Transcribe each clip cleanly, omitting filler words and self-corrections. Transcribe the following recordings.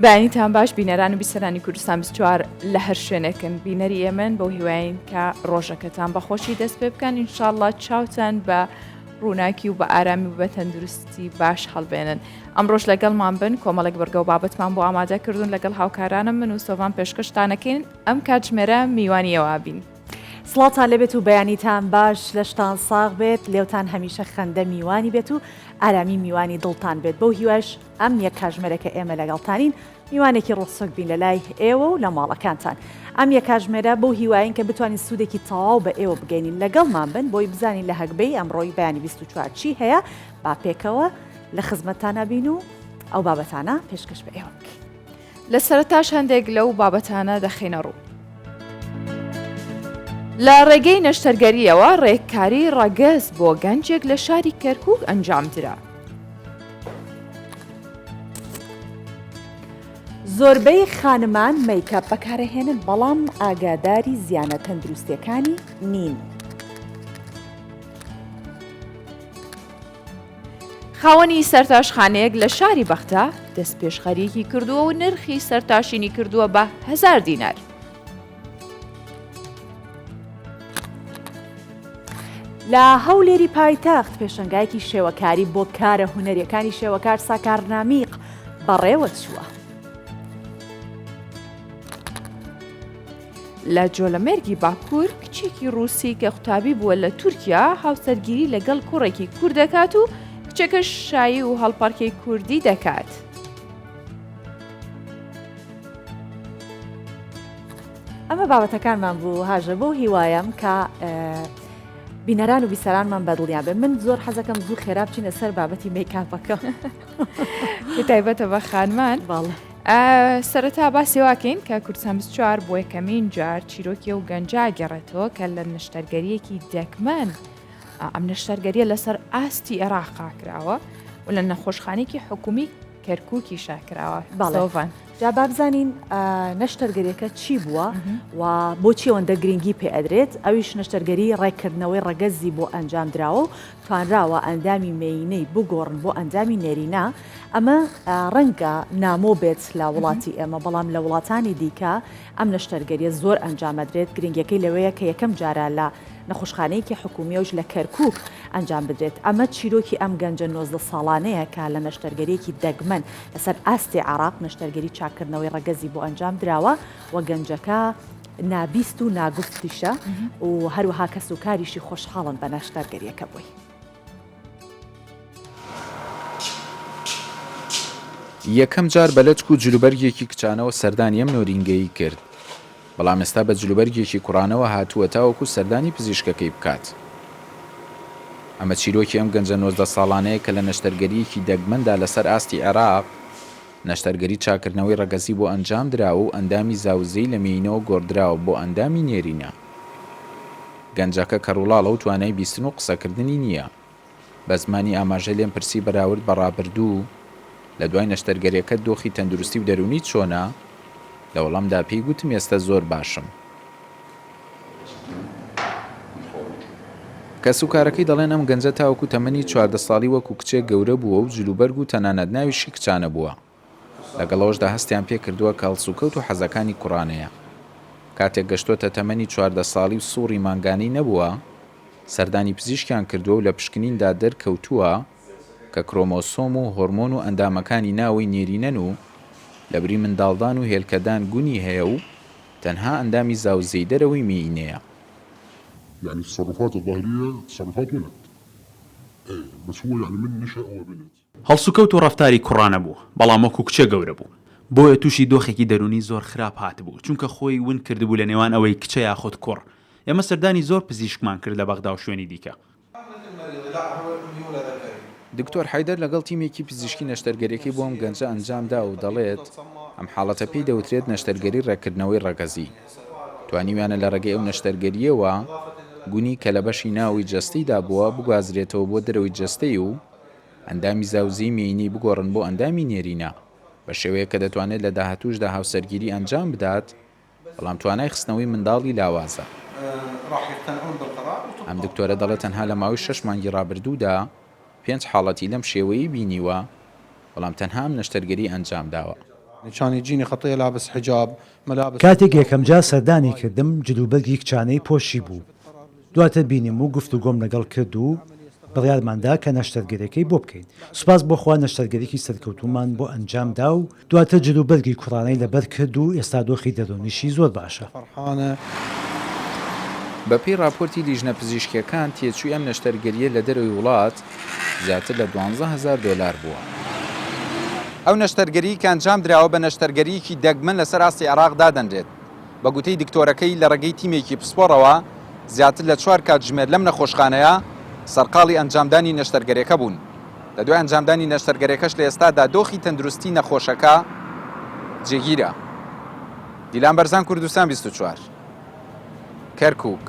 بەیانیتان باش بینەران و بیسەرانی کوردستان 24 لە هەر شوێنێکن بینەری ئێمەن بەو هیواین کە ڕۆژەکەتان بەخۆشی دەست پێ بکەن ئینشاءاللە چاوتان بە ڕووناکی و بە ئارامی و بە تەندروستی باش هەڵبێنن ئەمڕۆش لەگەڵمان بن کۆمەڵێک بڕگە و بابەتمان بۆ ئامادە کردوون لەگەڵ هاوکارانم من و سۆڤان پێشکەشتانەکەین ئەم کاتژمێرە میوانی ئێوە بین. سڵاوتان لێبێت و بەیانیتان باش لەشتان ساغ بێت لێوتان هەمیشە خەندە میوانی بێت و ئارامی میوانی دڵتان بێت بەو هیوایش ئەم یەک کاژمێرە کە ئێمە لەگەڵتانین میوانێکی ڕۆسۆک بین لە لای ئێوە و لە ماڵەکانتان ئەم یەک کاژمێرە بەو هیواین کە بتوانین سوودێکی تەواو بە ئێوە بگەینین لەگەڵمان بن بۆی بزانین لە هەگبەی ئەمڕۆی بەیانی 24 چی هەیە با پێکەوە لە خزمەتتانا بین و ئەو بابەتانە پێشکەش بە ئێوە بکەین. لە سەرەتاش هەندێک لەو بابەتانە دەخەینە ڕوو. لە ڕێگەی نەشتەرگەرییەوە ڕێککاری ڕەگەز بۆ گەنجێک لە شاری کەرکووک ئەنجامدرا. زۆربەی خانمان مەیکئەپ بەکارئەهێنن بەڵام ئاگاداری زیانە تەندروستیەکانی نین. خاوەنی سەرتاشخانەیەک لە شاری بەغدا دەستپێشخەرییەکی کردووە و نرخی سەرتاشینی کردووە بە هەزار دینار. لە هەولێری پایتەخت پێشەنگایەکی شێوەکاری بۆ کارە هونەریەکانی شێوەکار ساکار نامیق بەڕێوەچووە. لە جۆلەمێرگی باکوور کچێکی ڕووسی کە قوتابی بووە لە تورکیا هاوسەرگیری لەگەڵ کوڕێکی کورد دەکات و کچەکەش شایی و هەڵپەڕکێی کوردی دەکات. ئەمە بابەتەکانمان بوو هاژە بەو هیوایەم کە بینەران و بیسەرانمان بەدڵیان بێ من زۆر حەزەکەم زوو خێرا بچینە سەر بابەتی مەیکاپەکە تایبەتە بە خانمان بەڵێ سەرەتا باسی واکەین کە کوردستان 24 بۆ یەکەمین جار چیرۆکی ئەو گەنجە ئەگەڕێتەوە کە لە نەشتەرگەریەکی دەگمەن ئەم نەشتەرگەریە لەسەر ئاستی عێراقا کراوە و لە نەخۆشخانێکی حکومی کەرکووکیشا کراوە بەڵێ. سۆڤان. جا با بزانین نەشتەرگەریەکە چی بووە و بۆچی ئەوەندە گرنگی پێ ئەدرێت، ئەویش نەشتەرگەری ڕێککردنەوەی ڕەگەزی بۆ ئەنجام دراوە و توانراوە ئەندامی مێینەی بگۆڕن بۆ ئەندامی نێرینە، ئەمە ڕەنگە نامۆ بێت لە وڵاتی ئێمە، بەڵام لە وڵاتانی دیکە ئەم نەشتەرگەریە زۆر ئەنجام ئەدرێت، گرنگیەکەی لەوەیە کە یەکەم جارە لە نەخۆشخانەیەکی حکومی ئەویش لە کەرکوک ئەنجام بدرێت، ئەمە چیرۆکی ئەم گەنجە 19 ساڵانەیە کە لە نەشتەرگەریەکی دەگمەن لەسەر ئاستی عێراق نەشتەرگەری چاککردنەوەی ڕەگەزی بۆ ئەنجام دراوە و گەنجەکە نابیست و ناگوفتیشە و هەروەها کەسوکاریشی خۆشحاڵن بە نەشتەرگەریەکە بۆی. یەکەم جار بە لەچک و جلوبەرگێکی کچانەوە سەردانی ئەم نۆرینگەیی کرد، بەڵام ئێستا بە جلوبەرگێکی کوڕانەوە هاتووە تاوەکو سەردانی پزیشکەکەی بکات. ئەمە چیرۆکی ئەم گەنجە 19 ساڵانەیە کە لە نەشتەرگەرییەکی دەگمەندا لەسەر ئاستی عێراق، نەشتەرگەری چاککردنەوەی ڕەگەزی بۆ ئەنجام دراوە و ئەندامی زاوزێی لە مێینەوە گۆڕدراوە بۆ ئەندامی نێرینە. گەنجەکە کەڕوڵاڵە و توانای بیستن و قسەکردنی نییە. بە زمانی ئاماژە لێم پرسی بەراورد بە ڕابردوو، لە دوای نەشتەرگەریەکەت دۆخی تەندروستی و دەروونیت چۆنە؟ لە وەڵامدا پێی گوتم ئێستە زۆر باشم. کەسوکارەکەی دەڵێن ئەم گەنجە تاوەکو تەمەنی 14 ساڵی وەکو کچێک گەورە بووە و جلوبەرگ و تەنانەت ناویشی کچانە بووە. لەگەڵ ئەوەشدا هەستیان پێکردووە کە هەڵسوکەوت و حەزەکانی کوڕانەیە. کاتێک گەشتۆتە تەمەنی 14 ساڵی و سوڕی مانگانەی نەبووە، سەردانی پزیشکیان کردووە و لە پشکنیندا دەرکەوتووە کە کرۆمۆسۆم و هۆرمۆن و ئەندامەکانی ناوەی نێرینەن و لەبری منداڵدان و هێلکەدان گونی هەیە و تەنها ئەندامی زاوزێی دەرەوەی مێینەیە. يعني تصرفات الظاهرية تصرفات ولد ايه بس هو يعني من نشأ هو بنت. هەڵسوکەوت و ڕەفتاری کوڕانە بوو، بەڵام وەکو کچێک گەورە بوو، بۆیە تووشی دۆخێکی دەروونی زۆر خراپ هاتبوو، چونکە خۆی ون کردبوو لە نێوان ئەوەی کچە یاخود کوڕ، ئێمە سەردانی زۆر پزیشکمان کرد لە بەغدا و شوێنی دیکە. دکتۆر حەیدەر لەگەڵ تیمێکی پزیشکی نەشتەرگەریەکەی بۆ ئەم گەنجە ئەنجامدا و دەڵێت، ئەم حاڵەتە پێی دەوترێت نەشتەرگەری ڕێککردنەوەی ڕەگەزی. توانیویانە لە ڕێگەی ئەو نەشتەرگەرییەوە گونی کە لە بەشی ناوەوەی جەستەیدا بووە بگوازرێتەوە بۆ دەرەوەی جەستەی و ئەندامی زاوزێی مێینەی بگۆڕن بۆ ئەندامی نێرینە بە شێوەیەک کە دەتوانێت لە داهاتووشدا هاوسەرگیری ئەنجام بدات بەڵام توانای خستنەوەی منداڵی لاوازە. ئەم دکتۆرە دەڵێت تەنها لە ماوەی شەش مانگی ڕابردوودا پێنج حاڵەتی لەم شێوەیەی بینیوە، بەڵام تەنها ئەم نەشتەرگەری ئەنجامداوە. کاتێک یەکەمجار سەردانی کردم جلوبەرگی کچانەی پۆشیبوو، دواتر بینیم و گفتوگۆم لەگەڵ کرد و بڕیارمان دا کە نەشتەرگەریەکەی بۆ بکەین، سوپاس بۆ خوا نەشتەرگەریی سەرکەوتوومان بۆ ئەنجام دا و دواتر جلوبەرگی کوڕانەی لەبەر کرد و ئێستا دۆخی دەروونیشی زۆر باشە. بەپێی ڕاپۆرتی لیژنە پزیشکییەکان، تێچووی ئەم نەشتەرگەرییە لە دەرەوەی وڵات زیاتر لە 12 هەزار دۆلار بووە. ئەو نەشتەرگەریی کە ئەنجام دراوە بە نەشتەرگەرییەکی دەگمەن لەسەر ئاستی عێراق دادەنرێت. بە گوتەی دکتۆرەکەی لە ڕێگەی تیمێکی پسپۆڕەوە زیاتر لە چوار کاتژمێر لەم نەخۆشخانەیە سەرقاڵی ئەنجامدانی نەشتەرگەریەکە بوون. لە دوای ئەنجامدانی نەشتەرگەریەکەش لە ئێستادا دۆخی تەندروستی نەخۆشەکە جێگیرە. دیلان بەرزان کوردستان 24 کەرکوک.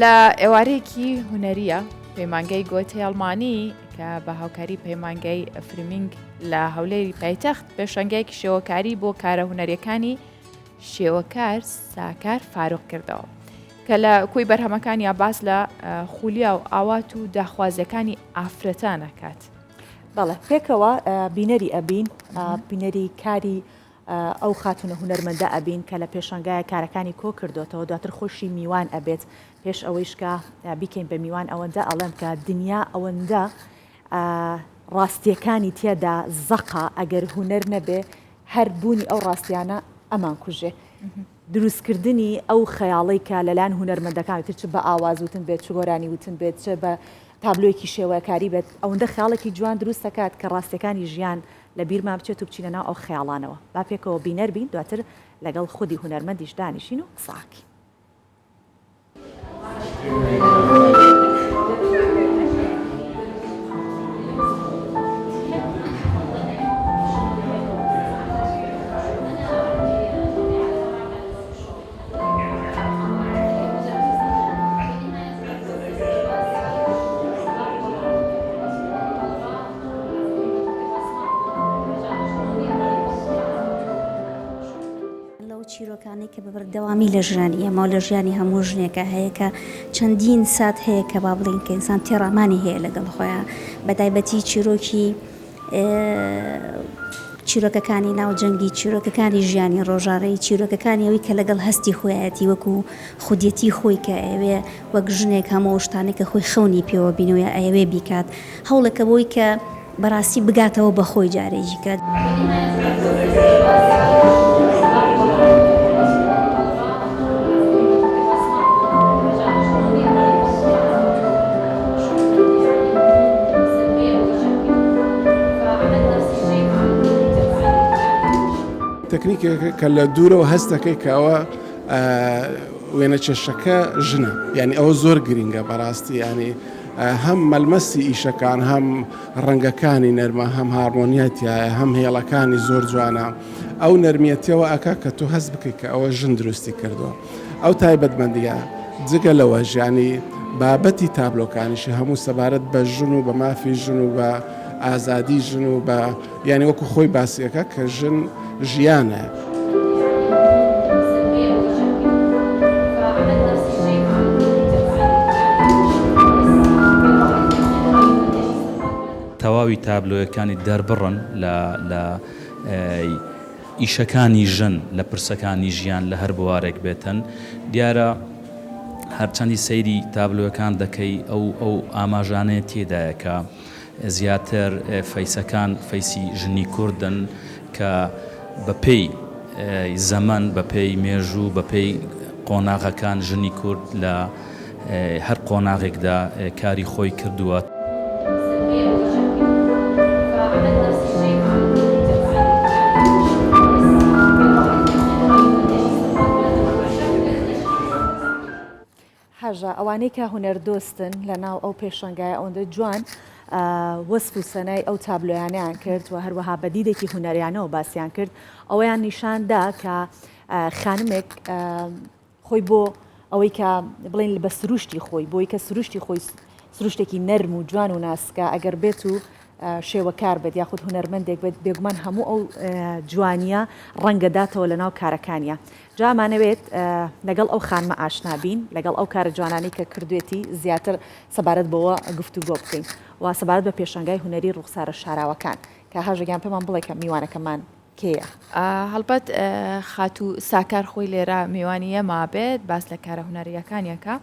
لە ئێوارەیەکی هونەریە پەیمانگای گۆتەی ئەڵمانی کە بە هاوکاری پەیمانگای فرمینگ لە هەولێری پایتەخت پێشەنگایەکی شێوەکاری بۆ کارە هونەریەکانی شێوەکار ساکار فاروق کردەوە کە لە کۆی بەرهەمەکانیا باس لە خولیا و ئاوات و داخوازیەکانی ئافرەتان ئەکات. بەڵێ پێکەوە بینەری ئەبین بینەری کاری ئەو خاتونە هونەرمەندە ئەبین کە لە پێشانگایە کارەکانی کۆ کردۆتەوە دواتر خۆشی میوان ئەبێت پێش ئەوەیش کە بیکەین بە میوان ئەوەندە ئەڵێم کە دنیا ئەوەندە ڕاستیەکانی تێدا زەقە ئەگەر هونەر نەبێ هەر بوونی ئەو ڕاستیانە ئەمانکوژێ. دروستکردنی ئەو خەیاڵەی کە لەلایەن هونەرمەندەکان تر چ بە ئاواز وتن بێت چ گۆرانی وتن بێت چ بە تابلۆیەکی شێوەکاری بێت ئەوەندە خەیاڵێکی جوان دروست دەکات کە ڕاستیەکانی ژیان لە بیرمان بچێت و بچینە ناو ئەو خەیاڵانەوە. با پێکەوە بینەر بین دواتر لەگەڵ خودی هونەرمەندیش دانیشین و قسە ئەکەین. لەو چیرۆکانەی کە بە بەردەوامی لە ژیانی ئێمە و لە ژیانی هەموو ژنێکا هەیە کە چەندین سات هەیە کە با بڵێین کە ئینسان تێڕامانی هەیە لەگەڵ خۆیان بە تایبەتی چیرۆکی چیرۆکەکانی ناو جەنگی چیرۆکەکانی ژیانی ڕۆژانەی چیرۆکەکانی ئەوی کە لەگەڵ هەستی خۆیەتی وەکو خودیەتی خۆی کە ئەوێ وەک ژنێک هەموو شتانێک کە خۆی خەونی پێوە بینەوە یا ئەیەوێ بیکات هەوڵێکە بۆی کە بەڕاستی بگاتەوە بە خۆی جارێکی کە. تەکنیکێکە کە لە دوورەوە هەست دەکەی کە ئەوە وێنەکێشەکە ژنە یانی ئەوە زۆر گرینگە بەڕاستی یانی هەم مەلمەسی ئیشەکان هەم ڕەنگەکانی نەرمە هەم هارمۆنیای تیایە هەم هێڵەکانی زۆر جوانە ئەو نەرمیەتیەوە ئەکا کە تۆ هەست بکەیت کە ئەوە ژن دروستی کردووە ئەو تایبەتمەندیە جگە لەوەش یانی بابەتی تابلۆکانیشی هەموو سەبارەت بە ژن و بە مافی ژن و بە ئازادی ژن و بە یانی وەکو خۆی باسی ئەکا کە ژن ژیانە. تەواوی تابلۆیەکانی دەربڕن لە لە ئیشەکانی ژن لە پرسەکانی ژیان لە هەر بوارێک بێتن دیارە هەرچەندی سەیری تابلۆیەکان دەکەی ئەو ئەو ئاماژانەیە تێدایە کە زیاتر فەیسەکان فەیسی ژنی کوردن کە بە پێی زەمەن بە پێی مێژوو بە پێی قۆناغەکان ژنی کورد لە هەر قۆناغێکدا کاری خۆی کردووە. هەژا، ئەوانەی کە هونەردۆستن لە ناو ئەو پێشەنگایە ئەوەندە جوان وەسف و سەنای ئەو تابلۆیانەیان کرد و هەروەها بە دیدێکی هونەریانەوە باسیان کرد ئەوەیان نیشان دا کە خانمێک خۆی بۆ ئەوەی کە بڵێن بە سروشتی خۆی بۆی کە سروشتی خۆی سروشتێکی نەرم و جوان و ناسکە ئەگەر بێت و شێوەکار بێت یاخود هونەرمەندێک بێت بێگومان هەموو ئەو جوانیە ڕەنگە داتەوە لەناو کارەکانیا جا ئەمانەوێت لەگەڵ ئەو خانمە ئاشنا بین لەگەڵ ئەو کارە جوانانەی کە کردوێتی زیاتر سەبارەت بەوە گفتوگۆ بکەین و سەبارەت بە پێشانگای هونەری ڕوخسارە شاراوەکان. کە هاژە گیان پێمان بڵێ کە میوانەکەمان کێیە؟ هەڵبەت خاتوو ساکار خۆی لێرە میوانی ئێمە بێت باس لە کارە هونەرییەکانی ئەکا.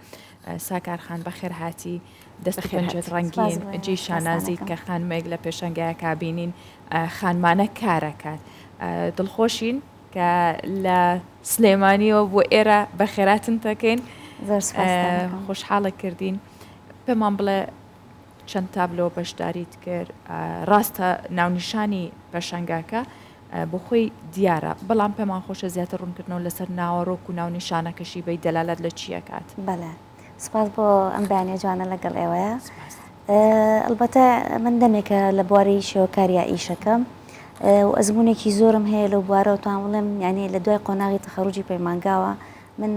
ساکار خان بەخێر هاتی دەست و پەنجەت ڕەنگین جێی شانازیت کە خانمێک لە پێشەنگایەکا بینین خانمانە کارەکات دڵخۆشین کە لە سلێمانیەوە بۆ ئێرە بەخێراتن دەکەین خۆشحاڵە کردین پێمان بڵێ چەند تابلۆ بەشداریت کرد؟ ڕاستە ناونیشانی پێشانگاکە بۆ خۆی دیارە، بەڵام پێمان خۆشە زیاتر ڕوونکردنەوە لەسەر ناوەڕۆک و ناونیشانەکەشی بەی دەلالەت لە چی ئەکات؟ بەڵێ سوپاس بۆ ئەم بەیانیە جوانە لەگەڵ ئێوەیە. ئەڵبەتە من دەمێکە لە بواری شێوەکاریا ئیشەکەم و ئەزمونێکی زۆرم هەیە لەو بوارەوە توان بڵێم یعنی لە دوای قۆناغی تەخەروجی پەیمانگاوە من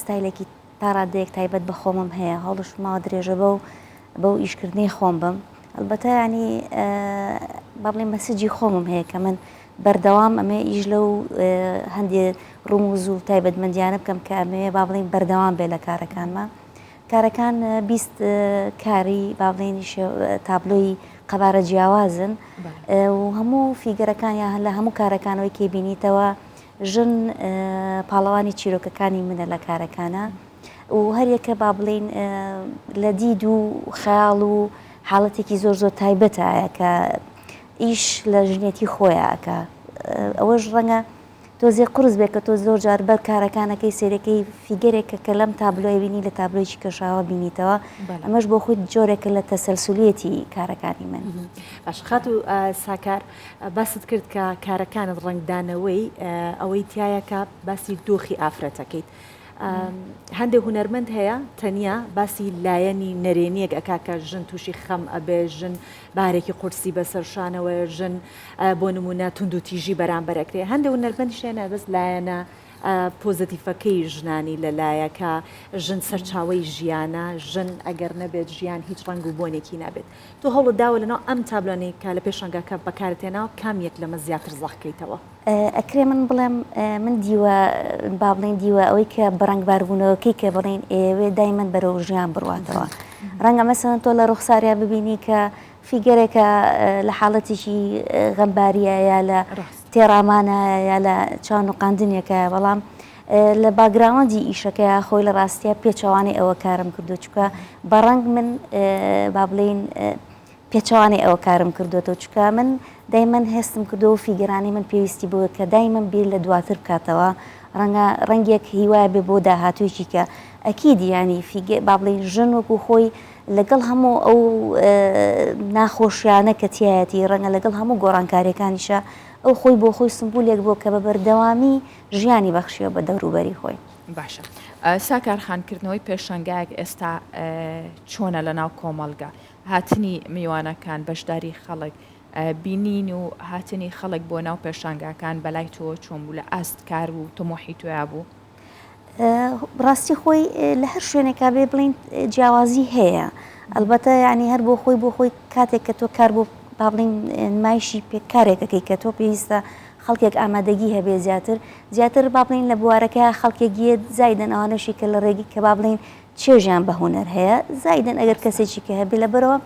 ستایلێکی تا ڕادەیەک تایبەت بە خۆمم هەیە هەوڵشم ماوە درێژە بەو بەو ئیشکردنەی خۆم بم ئەلبەتە ینی با بڵێم message ی خۆمم هەیە کە من بەردەوام ئەمێ ئیش لەو هەندێ ڕموز و تایبەتمەندیانە بکەم کە ئەمەوێ با بڵێین بەردەوام بێ لە کارەکانمە کارەکان 20 کاری با بڵێین تابلۆی قەبارە جیاوازن و هەموو فیگەرەکان یا لە هەموو کارەکانەوەی کێ بینیتەوە ژن پاڵەوانی چیرۆکەکانی منە لە کارەکانا و هەریەکە با بڵێین لە دید و خەیاڵ و حاڵەتێکی زۆر زۆر تایبەتایە کە ئیش لە ژنێتی خۆیان ئەکا ئەوەش ڕەنگە تۆزێ قورس بێت کە تۆ زۆر جار بەر کارەکانەکەی سێرەکەی فیگەرێکە کە لەم تابلۆی بینی لە تابلۆیکی کەشاوە بینیتەوە ئەمەش بۆ خۆی جۆرێکە لە تەسەلسولیەتی کارەکانی من. باش خاتوو ساکار باست کرد کە کارەکانت ڕەنگدانەوەی ئەوەی تایە کە باسی دۆخی ئافرەتەکەیت. هەندێک هونەرمەند هەیە تەنیا باسی لایەنی نەرێنیەک ئەکا کە ژن تووشی خەم ئەبێ ژن بارێکی قورسی بەسەر شانەوەیە ژن بۆ نمونە توند و تیژی بەرامبەر ئەکرێ هەندێک هونەرمەندیش هەیە بەس لایەنە پۆزەتیفەکەی ژنانی لەلایە کە ژن سەرچاوەی ژیانە ژن ئەگەر نەبێت ژیان هیچ ڕەنگ و بۆنێکی نابێت تۆ هەوڵت داوە لەناو ئەم تابلۆانەی کە لە پێشانگاکە بەکارت هێناوە کام یەک لەمە زیاتر زەق کەیتەوە؟ ئەکرێ من بڵێم من دیوە با بڵێین دیوە ئەوەی کە بەڕەنگباربوونەوەکەی کە بڵێین ئەیەوێ دایمەن بەرەو ژیان بڕواتەوە ڕەنگە مەسەلەن تۆ لە ڕوخساریا ببینی کە فیگەرێکە لە حاڵەتێکی غەمباریە یا لە تێڕامانە یا لە چاونوقاندنێکە بەڵام لە background ی ئیشەکەیا خۆی لە ڕاستیا پێچەوانەی ئەوە کارم کردو چونکە بە ڕەنگ من با بڵێین پێچەوانەی ئەوە کارم کردوەتەوە چونکە من دایمەن هەستم کردووە فیگەرانی من پێویستی بۆ کە دایمەن بیر لە دواتر بکاتەوە ڕەنگە ڕەنگێک هیوای بێ بۆ داهاتوویەکی کە ئەکید یانی فیگە با بڵێین ژن وەکو خۆی لەگەڵ هەموو ئەو ناخۆشیانە کە تیایەتی ڕەنگە لەگەڵ هەموو گۆڕانکاریەکانیشە ئەو خۆی بۆ خۆی سمبولێک بووە کە بە بەردەوامی ژیانی بەخشیوە بە دەوروبەری خۆی. باشە ساکار خان کردنەوەی پێشەنگایەک ئێستا چۆنە لە ناو کۆمەڵگە هاتنی میوانەکان بەشداری خەڵک بینین و هاتنی خەڵک بۆ ناو پێشانگاکان بەلای تۆوە چۆن بوو لە ئاست کار و تموحی تۆیا بوو؟ ڕاستی خۆی لە هەر شوێنێکا بێ بڵین جیاوازی هەیە ئەلبەتە یعنی هەر بۆ خۆی بۆ خۆی کاتێک کە تۆ کار بۆ با بڵین نمایشی پێ کارێکەکەی کە تۆ پێویستە خەڵکێک ئامادەگی هەبێ زیاتر زیاتر با بڵین لە بوارەکە خەڵکێک یەت زایدن ئەوانەشی کە لە ڕێگی کە با بڵین چێژیان بە هونەر هەیە زایدن ئەگەر کەسێکی کە هەبێ لەبەرەوە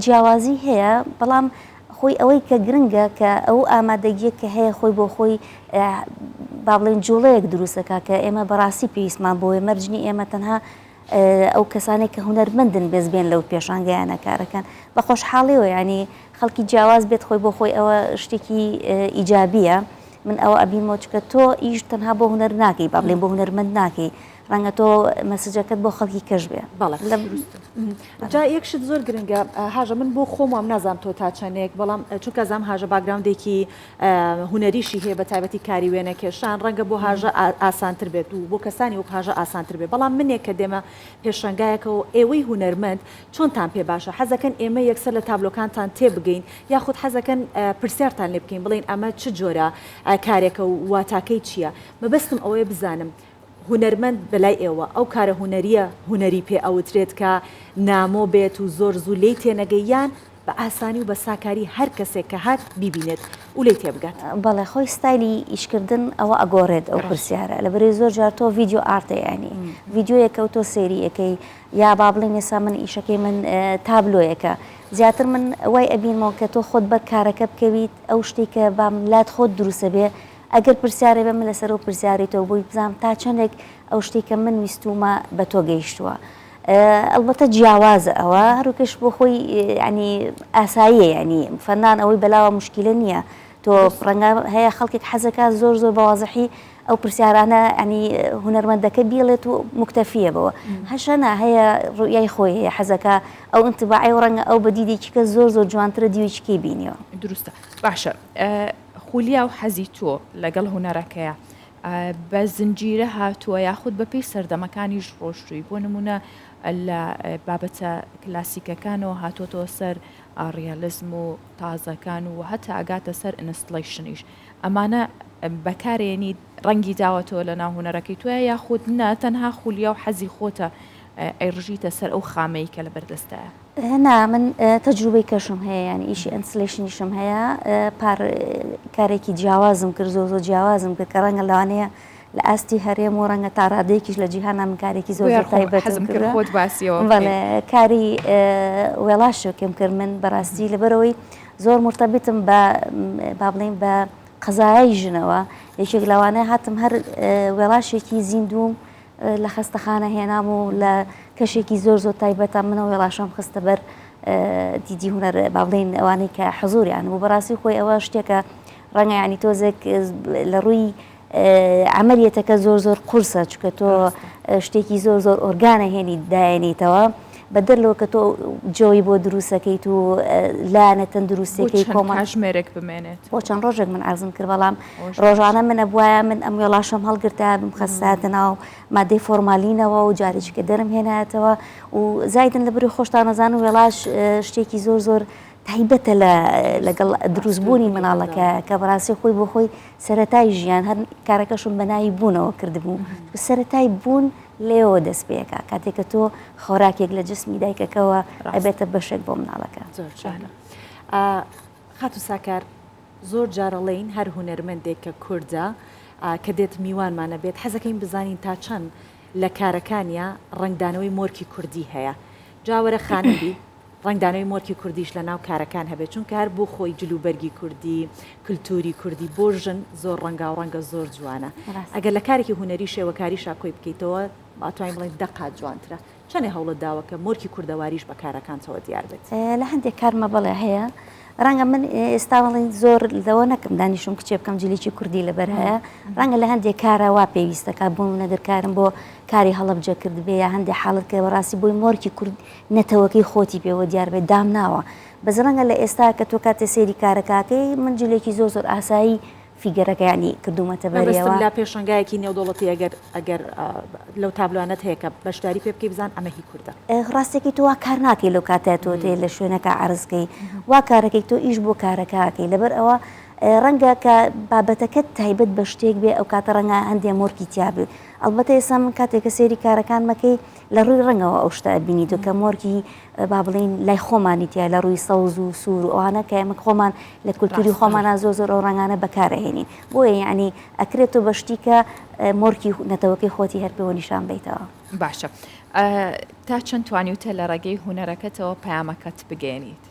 جیاوازی هەیە بەڵام خۆی ئەوەی کە گرنگە کە ئەو ئامادەگیە کە هەیە خۆی بۆ خۆی با بڵێن جوڵەیەک دروستەکە کە ئێمە بەڕاستی پێویستمان بۆیە مەرجنی ئێمە تەنها ئەو کەسانێک کە هونەرمەندن بێز بێن لەو پێشانگەیانە کارەکەن بە خۆشحاڵیەوە ینی خەڵکی جیاواز بێت خۆی بۆ خۆی ئەوە شتێکی ئیجابیە من ئەوە ئەبینمەوە چکە تۆ ئیش تەنها بۆ هونەر ناکەی با بڵێن بۆ هونەرمەند ناکەی ڕەنگە تۆ message ەکەت بۆ خەڵکی کەش بێ. بەڵێ جا یەک شت زۆر گرنگە هاژە من بۆ خۆم وام نازانم تۆ تا چەندێک بەڵام چونکە زام هاژە background ێکی هونەریشی هەیە بە تایبەتی کاری وێنەکێشان ڕەنگە بۆ هاژە ئاسانتر بێت و بۆ کەسانی وەک هاژە ئاسانتر بێت بەڵام منێک کە دێمە پێشەنگایەکەوە ئێوەی هونەرمەند چۆنتان پێ باشە حەزەکەن ئێمە یەکسەر لە تابلۆکانتان تێبگەین یاخود حەزەکەن پرسیارتان لێ بکەین بڵێین ئەمە چ جۆرە کارێکە و واتاکەی چییە مەبەستم ئەوەیە بزانم هونەرمەند بەلای ئێوە ئەو کارە هونەرییە هونەری پێ ئەوترێت کە نامۆ بێت و زۆر زوو لێی تێنەگەی یان. بە ئاسانی و بە ساکاری هەر کەسێک کە هات بیبینێت و لێی تێبگات. بەڵێ خۆی ستایلی ئیشکردن ئەوە ئەگۆڕێت ئەو پرسیارە لەبەرئەوەی زۆر جار تۆ ڤیدیۆ ئارتە یانی ڤیدیۆیەکە و تۆ سەیری ئەکەی یا با بڵێین ئێستا من ئیشەکەی من تابلۆیەکە زیاتر من وای ئەبینمەوە کە تۆ خۆت بەر کارەکە بکەویت ئەو شتێک کە بام لات خۆت دروستە بێ ئەگەر پرسیارێ بێ من لەسەر ئەو پرسیارەی تۆ بۆی بزانم تا چەندێک ئەو شتێک کە من ویستومە بە تۆ گەیشتووە ئەڵبەتە جیاوازە ئەوە هەروکەش بۆ خۆی ینی ئاساییە ینی فەنان ئەوەی بەلاوە مشکلە نییە تۆ ڕەنگە هەیە خەڵکێک حەزەکە زۆر زۆر بەوازحی ئەو پرسیارانە ینی هونەرمەندەکە بیڵێت و مکتەفیە بەوە هەشەنا هەیە ڕوئیای خۆی هەیە حەزەکە ئەو انتباعی و ڕەنگە ئەو بە دیدێکی کە زۆر زۆر جوانترە دیوێکی بینیەوە. دروستە باشە خولیا و حەزی تۆ لەگەڵ هونەرەکەیە بە زنجیرە هاتووە یاخود بە پێی سەردەمەکانیش ڕۆشتووی بۆ نمونە لە بابەتە کلاسیکەکانەوە هاتووەتەوە سەر ڕیالیزم و تازەکان و هەتا ئەگاتە سەر installation یش ئەمانە بەکارێنیت ڕەنگی داوەتەوە لە ناو هونەرەکەی تۆیا یاخود نا تەنها خولیا و حەزی خۆتە ئەیڕژیتە سەر ئەو خامەی کە لەبەردەستایە؟ نا من تەجروبەی کەشم هەیە یانی ئیشی installation یشم هەیە پار کارێکی جیاوازم کرد زۆر زۆر جیاوازم کرد کە ڕەنگە لەوانەیە لە ئاستی هەرێم و ڕەنگە تا ڕادەیەکیش لە جیهانا من کارێکی زۆر زۆر تایبەتم کرد خۆت باسیەوە بەڵێ کاری وێڵاشێکم کرد من بەڕاستی لەبەرەوەی زۆر مرتبطم بە با بڵێین بە قەزایای ژنەوە یەکێک لەوانەیە هاتم هەر وێڵاشێکی زیندووم لە خەستەخانە هێنام و لە کەشێکی زۆر زۆر تایبەتە منەوە وێڵاشەم خستە بەر دیدی هونەر با بڵێین ئەوانەی کە حزوریان بوو بەڕاستی خۆی ئەوە شتێکە ڕەنگە ینی تۆزێک لە ڕووی عەمەلیەتەکە زۆر زۆر قورسە چونکە تۆ شتێکی زۆر زۆر ئۆرگانە هێنی دایەنیتەوە بەدەر لەوە کە تۆ جۆی بۆ دروستەکەیت و لایەنە تەندروستەکەی کۆمە کاژمێرێک بمێنێت بۆ چەند ڕۆژێک من عەرزم کرد بەڵام ڕۆژانە من ئەبوایە من ئەم وێڵاشەم هەڵگرتا بمخەستایەتە ناو مادەی فۆرمالینەوە و جارێکیکە دەرم هێنایەتەوە و زایدن لە بری خۆشتان ئەزانن وێڵاش شتێکی زۆر زۆر تایبەتە لە لەگەڵ دروستبوونی مناڵەکە کە بەڕاستی خۆی بۆ خۆی سەتای ژیان هەر کارەکەشم بە ناوی بوونەوە کردبوو سەتای بوون لێەوە دەست پێەکە کاتێک کە تۆ خۆراکێک لە جسمی دایکەکەوە ئەبێتە بەشێک بۆ مناڵەکە زۆر جوانە خاتوو ساکار زۆر جار ئەڵێین هەر هونەرمەندێک کە کوردە کە دێت میوانمان ئەبێت حەزەکەین بزانین تا چەند لە کارەکانیا ڕەنگدانەوەی مۆرکی کوردی هەیە جا وەرە خانم بی ڕەنگدانەوەی مۆرکی کوردیش لە ناو کارەکان هەبێت چونکە هەر بۆ خۆی جل و بەرگی کوردی کلتوری کوردی بۆ ژن زۆر ڕەنگاو ڕەنگە زۆر جوانە ئەگەر لە کارێکی هونەری شێوەکاریشا کۆی بکەیتەوە ئەتوانین بڵێین دە قات جوانترە چەنێ هەوڵت داوە کە مۆرکی کوردەواریش بە کارەکانتەوە دیار بێت؟ لە هەندێک کارمە بەڵێ هەیە. ڕەنگە من ئێستا بڵێن زۆر لەوە نەکەم دانیشم کچێ بکەم جلێکی کوردی لەبەر هەیە ڕەنگە لە هەندێک کارە وا پێویستەکە بۆ من ئەگەر کارم بۆ کاری هەڵەبجە کردبێ یا هەندێک حاڵەت کە بەڕاستی بۆی مۆرکی کورد نەتەوەکەی خۆتی پێوە دیار بێت دامناوە بەس ڕەنگە لە ئێستا کە تۆ کاتێ سەیری کارەکەکەی من جلێکی زۆر زۆر ئاسایی figure ەکە یانی کردوومەتە مەبەستم بەریەوە. لە پێشەنگایەکی نێودەوڵەتی ئەگەر ئەگەر لەو تابلۆانەت هەیە کە بەشداری پێ بکەی بزان ئەمە هی کوردە. ڕاستەکەی تۆ وا کار ناکەی لەو کاتە تۆ دێ لە شوێنەکە عەرز کەی وا کارەکەی تۆ ئیش بۆ کارەکە ئەکەی لەبەر ئەوە ڕەنگە کە بابەتەکەت تایبەت بە شتێک بێ ئەو کاتە ڕەنگە هەندێ مۆرکی تیا بێ ئەڵبەتە ئێستا من کاتێک کە سەیری کارەکان مەکەی لە ڕووی ڕەنگەوە ئەو شتە ئەبینیت و کە مۆرکی با بڵێین لای خۆمانی تیا لە ڕووی سەوز و سوور و ئەوانە کە ئێمە خۆمان لە کولتوری خۆمانە زۆر زۆر ئەو ڕەنگانە بەکارئەهێنین بۆیە یعنی ئەکرێت تۆ بە شتی کە مۆرکی نەتەوەکەی خۆتی هەر پێوە نیشان بەیتەوە. باشە تا چەند توانیوتە لە ڕێگەی هونەرەکەتەوە پەیامەکەت بگەیەنیت؟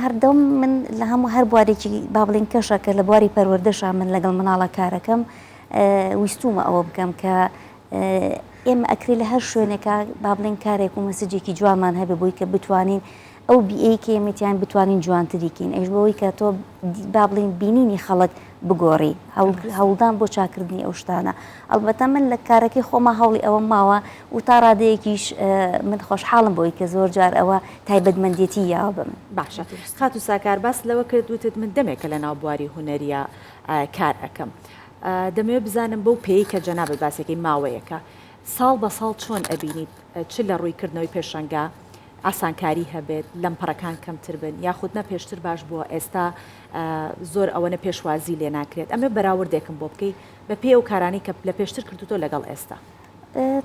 هەردەم من لە هەموو هەر بوارێکی با بڵێین کەشە کە لە بواری پەروەردەشا من لەگەڵ مناڵە کارەکەم ویستومە ئەوە بکەم کە ئێمە ئەکرێ لە هەر شوێنێکا با بڵێین کارێک و message ێکی جوانمان هەبێ بۆی کە بتوانین ئەو بیئەی کە ئێمە تیاین بتوانین جوانتری کەین ئەویش بەوەی کە تۆ با بڵێین بینینی خەڵک بگۆڕی هەوڵدان بۆ چاکردنی ئەو شتانە ئەڵبەتە من لە کارەکەی خۆما هەوڵی ئەوەم ماوە و تا ڕادەیەکیش من خۆشحاڵم بۆی کە زۆر جار ئەوە تایبەتمەندێتی یاوە بە من. باشە خاتوو ساکار باست لەوە کرد وتت من دەمێکە لە ناو بواری هونەرییا کار ئەکەم دەمەوێت بزانم بەو پێیەی کە جەنابت باسەکەی ماوەیەکە ساڵ بە ساڵ چۆن ئەبینیت چ لە ڕووی کردنەوەی پێشەنگا ئاسانکاری هەبێت لەمپەڕەکان کەمتر بن یاخود نا پێشتر باش بووە ئێستا زۆر ئەوەنە پێشوازی لێ ناکرێت ئەمێ بەراوردێکم بۆ بکەی بە پێی ئەو کارانەی کە لە پێشتر کردوتۆ لەگەڵ ئێستا.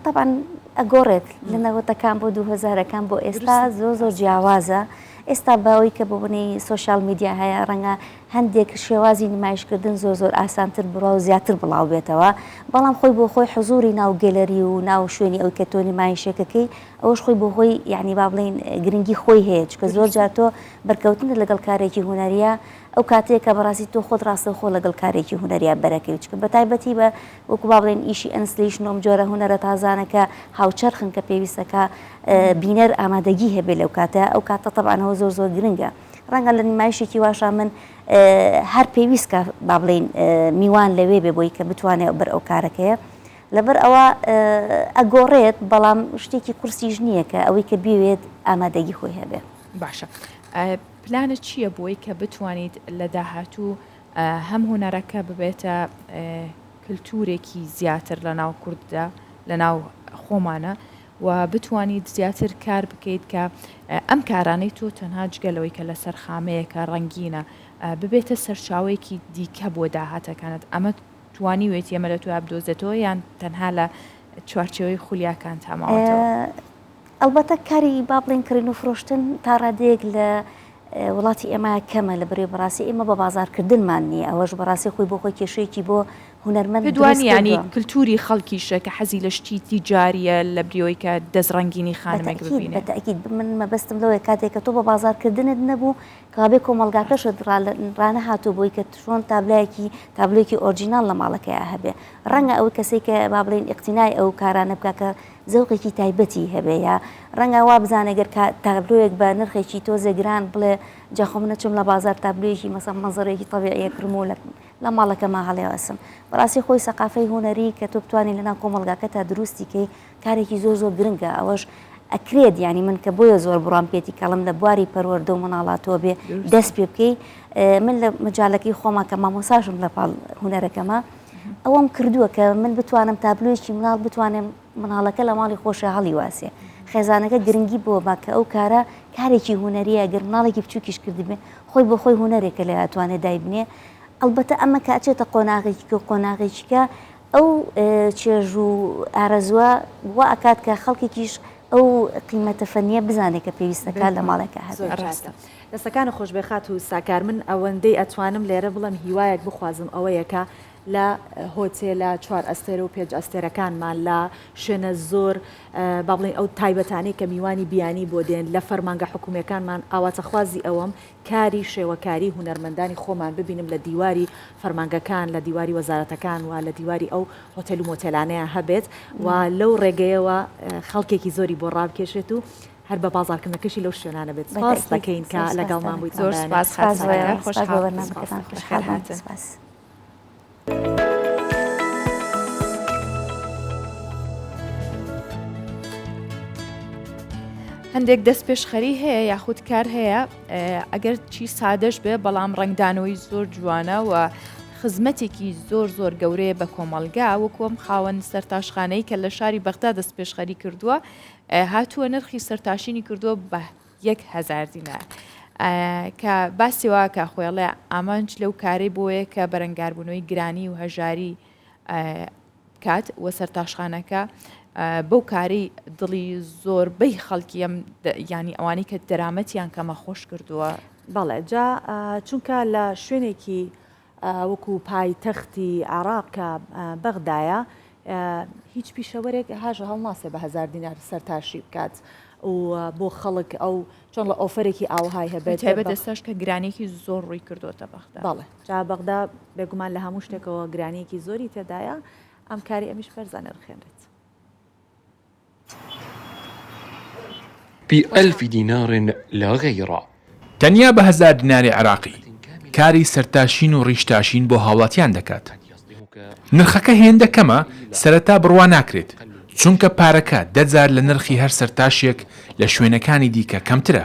تەبعەن ئەگۆڕێت لە نەوەتەکان بۆ دووهەزارەکان بۆ ئێستا زۆر زۆر جیاوازە. ئێستا بەوەی کە بۆنەی سۆشیال میدیا هەیە ڕەنگە هەندێک شێوازی نمایشکردن زۆر زۆر ئاسانتر بڕوا و زیاتر بڵاو بێتەوە، بەڵام خۆی بۆ خۆی حزوری ناو گەلەری و ناو شوێنی ئەوی کە تۆ نمایشێکەکەی ئەوەش خۆی بۆ خۆی یعنی با بڵێین گرنگی خۆی هەیە چونکە زۆر جار تۆ بەرکەوتنت لەگەڵ کارێکی هونەریە ئەو کاتەیە کە بەڕاستی تۆ خۆت ڕاستەوخۆ لەگەڵ کارێکی هونەریا بەرەکەوی چونکە بەتایبەتی بە وەکو با بڵێین ئیشی ئەنسلیشن و ئەم جۆرە هونەرە تازانە کە هاوچەرخن کە پێویستە کە بینەر ئامادەگی هەبێ لەو کاتە ئەو کاتە تەبعەن ئەوە زۆر زۆر گرنگە ڕەنگە لە نمایشێکی واشا من هەر پێویست کە با بڵێین میوان لەوێ بێ بۆی کە بتوانێت بەر ئەو کارەکەیە لەبەر ئەوە ئەگۆڕێت بەڵام شتێکی قورسیش نییە کە ئەوەی کە بیەوێت ئامادەگی خۆی هەبێ. باشە پلانت چییە بۆی کە بتوانیت لە داهاتوو هەم هونەرەکە ببێتە کلتورێکی زیاتر لە ناو کورددا لە ناو خۆمانە و بتوانیت زیاتر کار بکەیت کە ئەم کارانەی تۆ تەنها جگە لەوەی کە لەسەر خامەیەکە ڕەنگینە ببێتە سەرچاوەیەکی دیکە بۆ داهاتەکانت ئەمە توانیوێتی ئەمە لە تۆیا بدۆزێتەوە یان تەنها لە چوارچێوەی خولیاکانتا ماوەتەوە؟ ئەڵبەتە کاری با بڵێین کڕین و فرۆشتن تا ڕادەیەک لە وڵاتی ئێمە کەمە لە بەرەی بەڕاستی ئێمە بە بازارکردنمان نییە ئەوەش بەڕاستی خۆی بۆ خۆی کێشەیەکی بۆ هونەرمەند پێت دروست وانییە یانی کردووە. کلتوری خەڵکیشە کە حەزی لە شتی تیجارییە لە بریەوەی کە دەست ڕەنگینی خانمێک بەتەئکید ببینێ؟ بەتەئکید من مەبەستم لەوەیە کاتێک کە تۆ بە بازارکردنت نەبوو کەوابێ کۆمەڵگاکەشت ڕانەهاتوو بۆی کە چۆن تابلایەکی تابلۆیەکی ئۆرجیناڵ لە ماڵەکەیا هەبێ ڕەنگە ئەو کەسەی کە با بڵێین ئیقتینای ئەو کارانە بکا کە زەوقێکی تایبەتی هەبێ یا ڕەنگە وا بزانێ گەر تابلۆیەک بە نرخێکی تۆزێ گران بڵێ جا خۆ من ئەچم لە بازار تابلۆیەکی مەسەن مەنزەرەیەکی تەبیعی ئەکڕم و لە ماڵەکەما هەڵیواسم بەڕاستی خۆی سەقافەی هونەری کە تۆ بتوانی لەناو کۆمەڵگاکەتا دروستی کەی کارێکی زۆر زۆر گرنگە ئەوەش ئەکرێت یانی من کە بۆیە زۆر بڕوام پێتی کەڵم لە بواری پەروەردە و مناڵاتەوە بێ دەست پێ بکەی من لە مەجالەکەی خۆما کە مامۆساشم لە پاڵ هونەرەکەمە ئەوەم کردووە کە من بتوانم تابلۆیەکی مناڵ بتوانم مناڵەکە لە ماڵی خۆشە هەڵی واسێ خێزانەکە گرنگی بۆ با کە ئەو کارە کارێکی هونەریە گەر مناڵێکی بچووکیش کردبێ خۆی بۆ خۆی هونەرێکە لە ئەتوانێت دایبنێ ئەلبەتە ئەمە کە ئەچێتە قۆناغێکی کە قۆناغێکی کە ئەو چێژ و ئارەزووە وا ئەکات کە خەڵکێکیش ئەو قیمەتە فەنییە بزانێت کە پێویستەکات لە ماڵێکا هەبێت. زۆر ڕاستە. دەستەکانت خۆشبێ خاتوو ساکار من ئەوەندەی ئەتوانم لێرە بڵێم هیوایەک بخوازم ئەوەیە کە لە هۆتێلە چوار ئەستێرە و پێنج ئەستێرەکانمان لە شوێنە زۆر با بڵێین ئەو تایبەتانەی کە میوانی بیانی بۆ دێن لە فەرمانگە حکومیەکانمان ئاواتەخوازی ئەوەم کاری شێوەکاری هونەرمەندانی خۆمان ببینم لە دیواری فەرمانگەکان، لە دیواری وەزارەتەکان و لە دیواری ئەو هۆتێل و مۆتێلانەیان هەبێت و لەو ڕێگەیەوە خەڵکێکی زۆری بۆ ڕابکێشێت و هەر بە بازاڕکردنەکەشی لەو شوێنانە بێت. سپاس دەکەین کە لەگەڵمان بوویت. زۆر سپاس خاتوو ساکار، خۆشحاڵ بەخێرهاتن. هەندێک دەستپێشخەری هەیە یاخود کار هەیە ئەگەر چی سادەش بێ بەڵام ڕنگدانەوەی زۆر جوانە و خزمەتێکی زۆر زۆر گەورەیە بە کۆمەلگا وەکوم خاوەن سەرتاشخانەی کە لە شاری بەغدا دەستپێشخەری کردووە هاتووە نرخی سەرتاشینی کردووە بە 1000 دینار کە باسی وا کە خۆیڵێ ئامانج لەو کارەی بۆیە کە بەرەنگاربوونەوەی گرانی و هەژاری بکات و سەرتاشخانەکە بەو کارەی دڵی زۆربەی خەڵکی ئەم یانی ئەوانەی کە دەرامەتیان کەمە خۆش کردووە. بەڵێ جا چونکە لە شوێنێکی وەکو پایتەختی عێراق کە بەغدایە هیچ پیشەوەرێک هاژە هەڵناسێ بە هەزار دینار سەرتاشی بکات و بۆ خەڵک ئەو چۆن لە ئۆفەرێکی ئاوهای هەبێت تایبەت ئێستاش کە گرانێکی زۆر ڕووی کردووەتە بەغدا. بەڵێ جا بەغدا بێگومان لە هەموو شتێکەوە گرانییەکی زۆری تێدایە ئەم کاری ئەمیش بەرز ئەنرخێنرێت. بألف دینار لا غیر. تەنیا بە هەزار دیناری عێراقی کاری سەرتاشین و ڕیشتاشین بۆ هاوڵاتیان دەکات. نرخەکە هێندە کەمە سەرەتا بڕوا ناکرێت، چونکە پارەکە دە جار لە نرخی هەر سەرتاشێک لە شوێنەکانی دیکە کەمترە،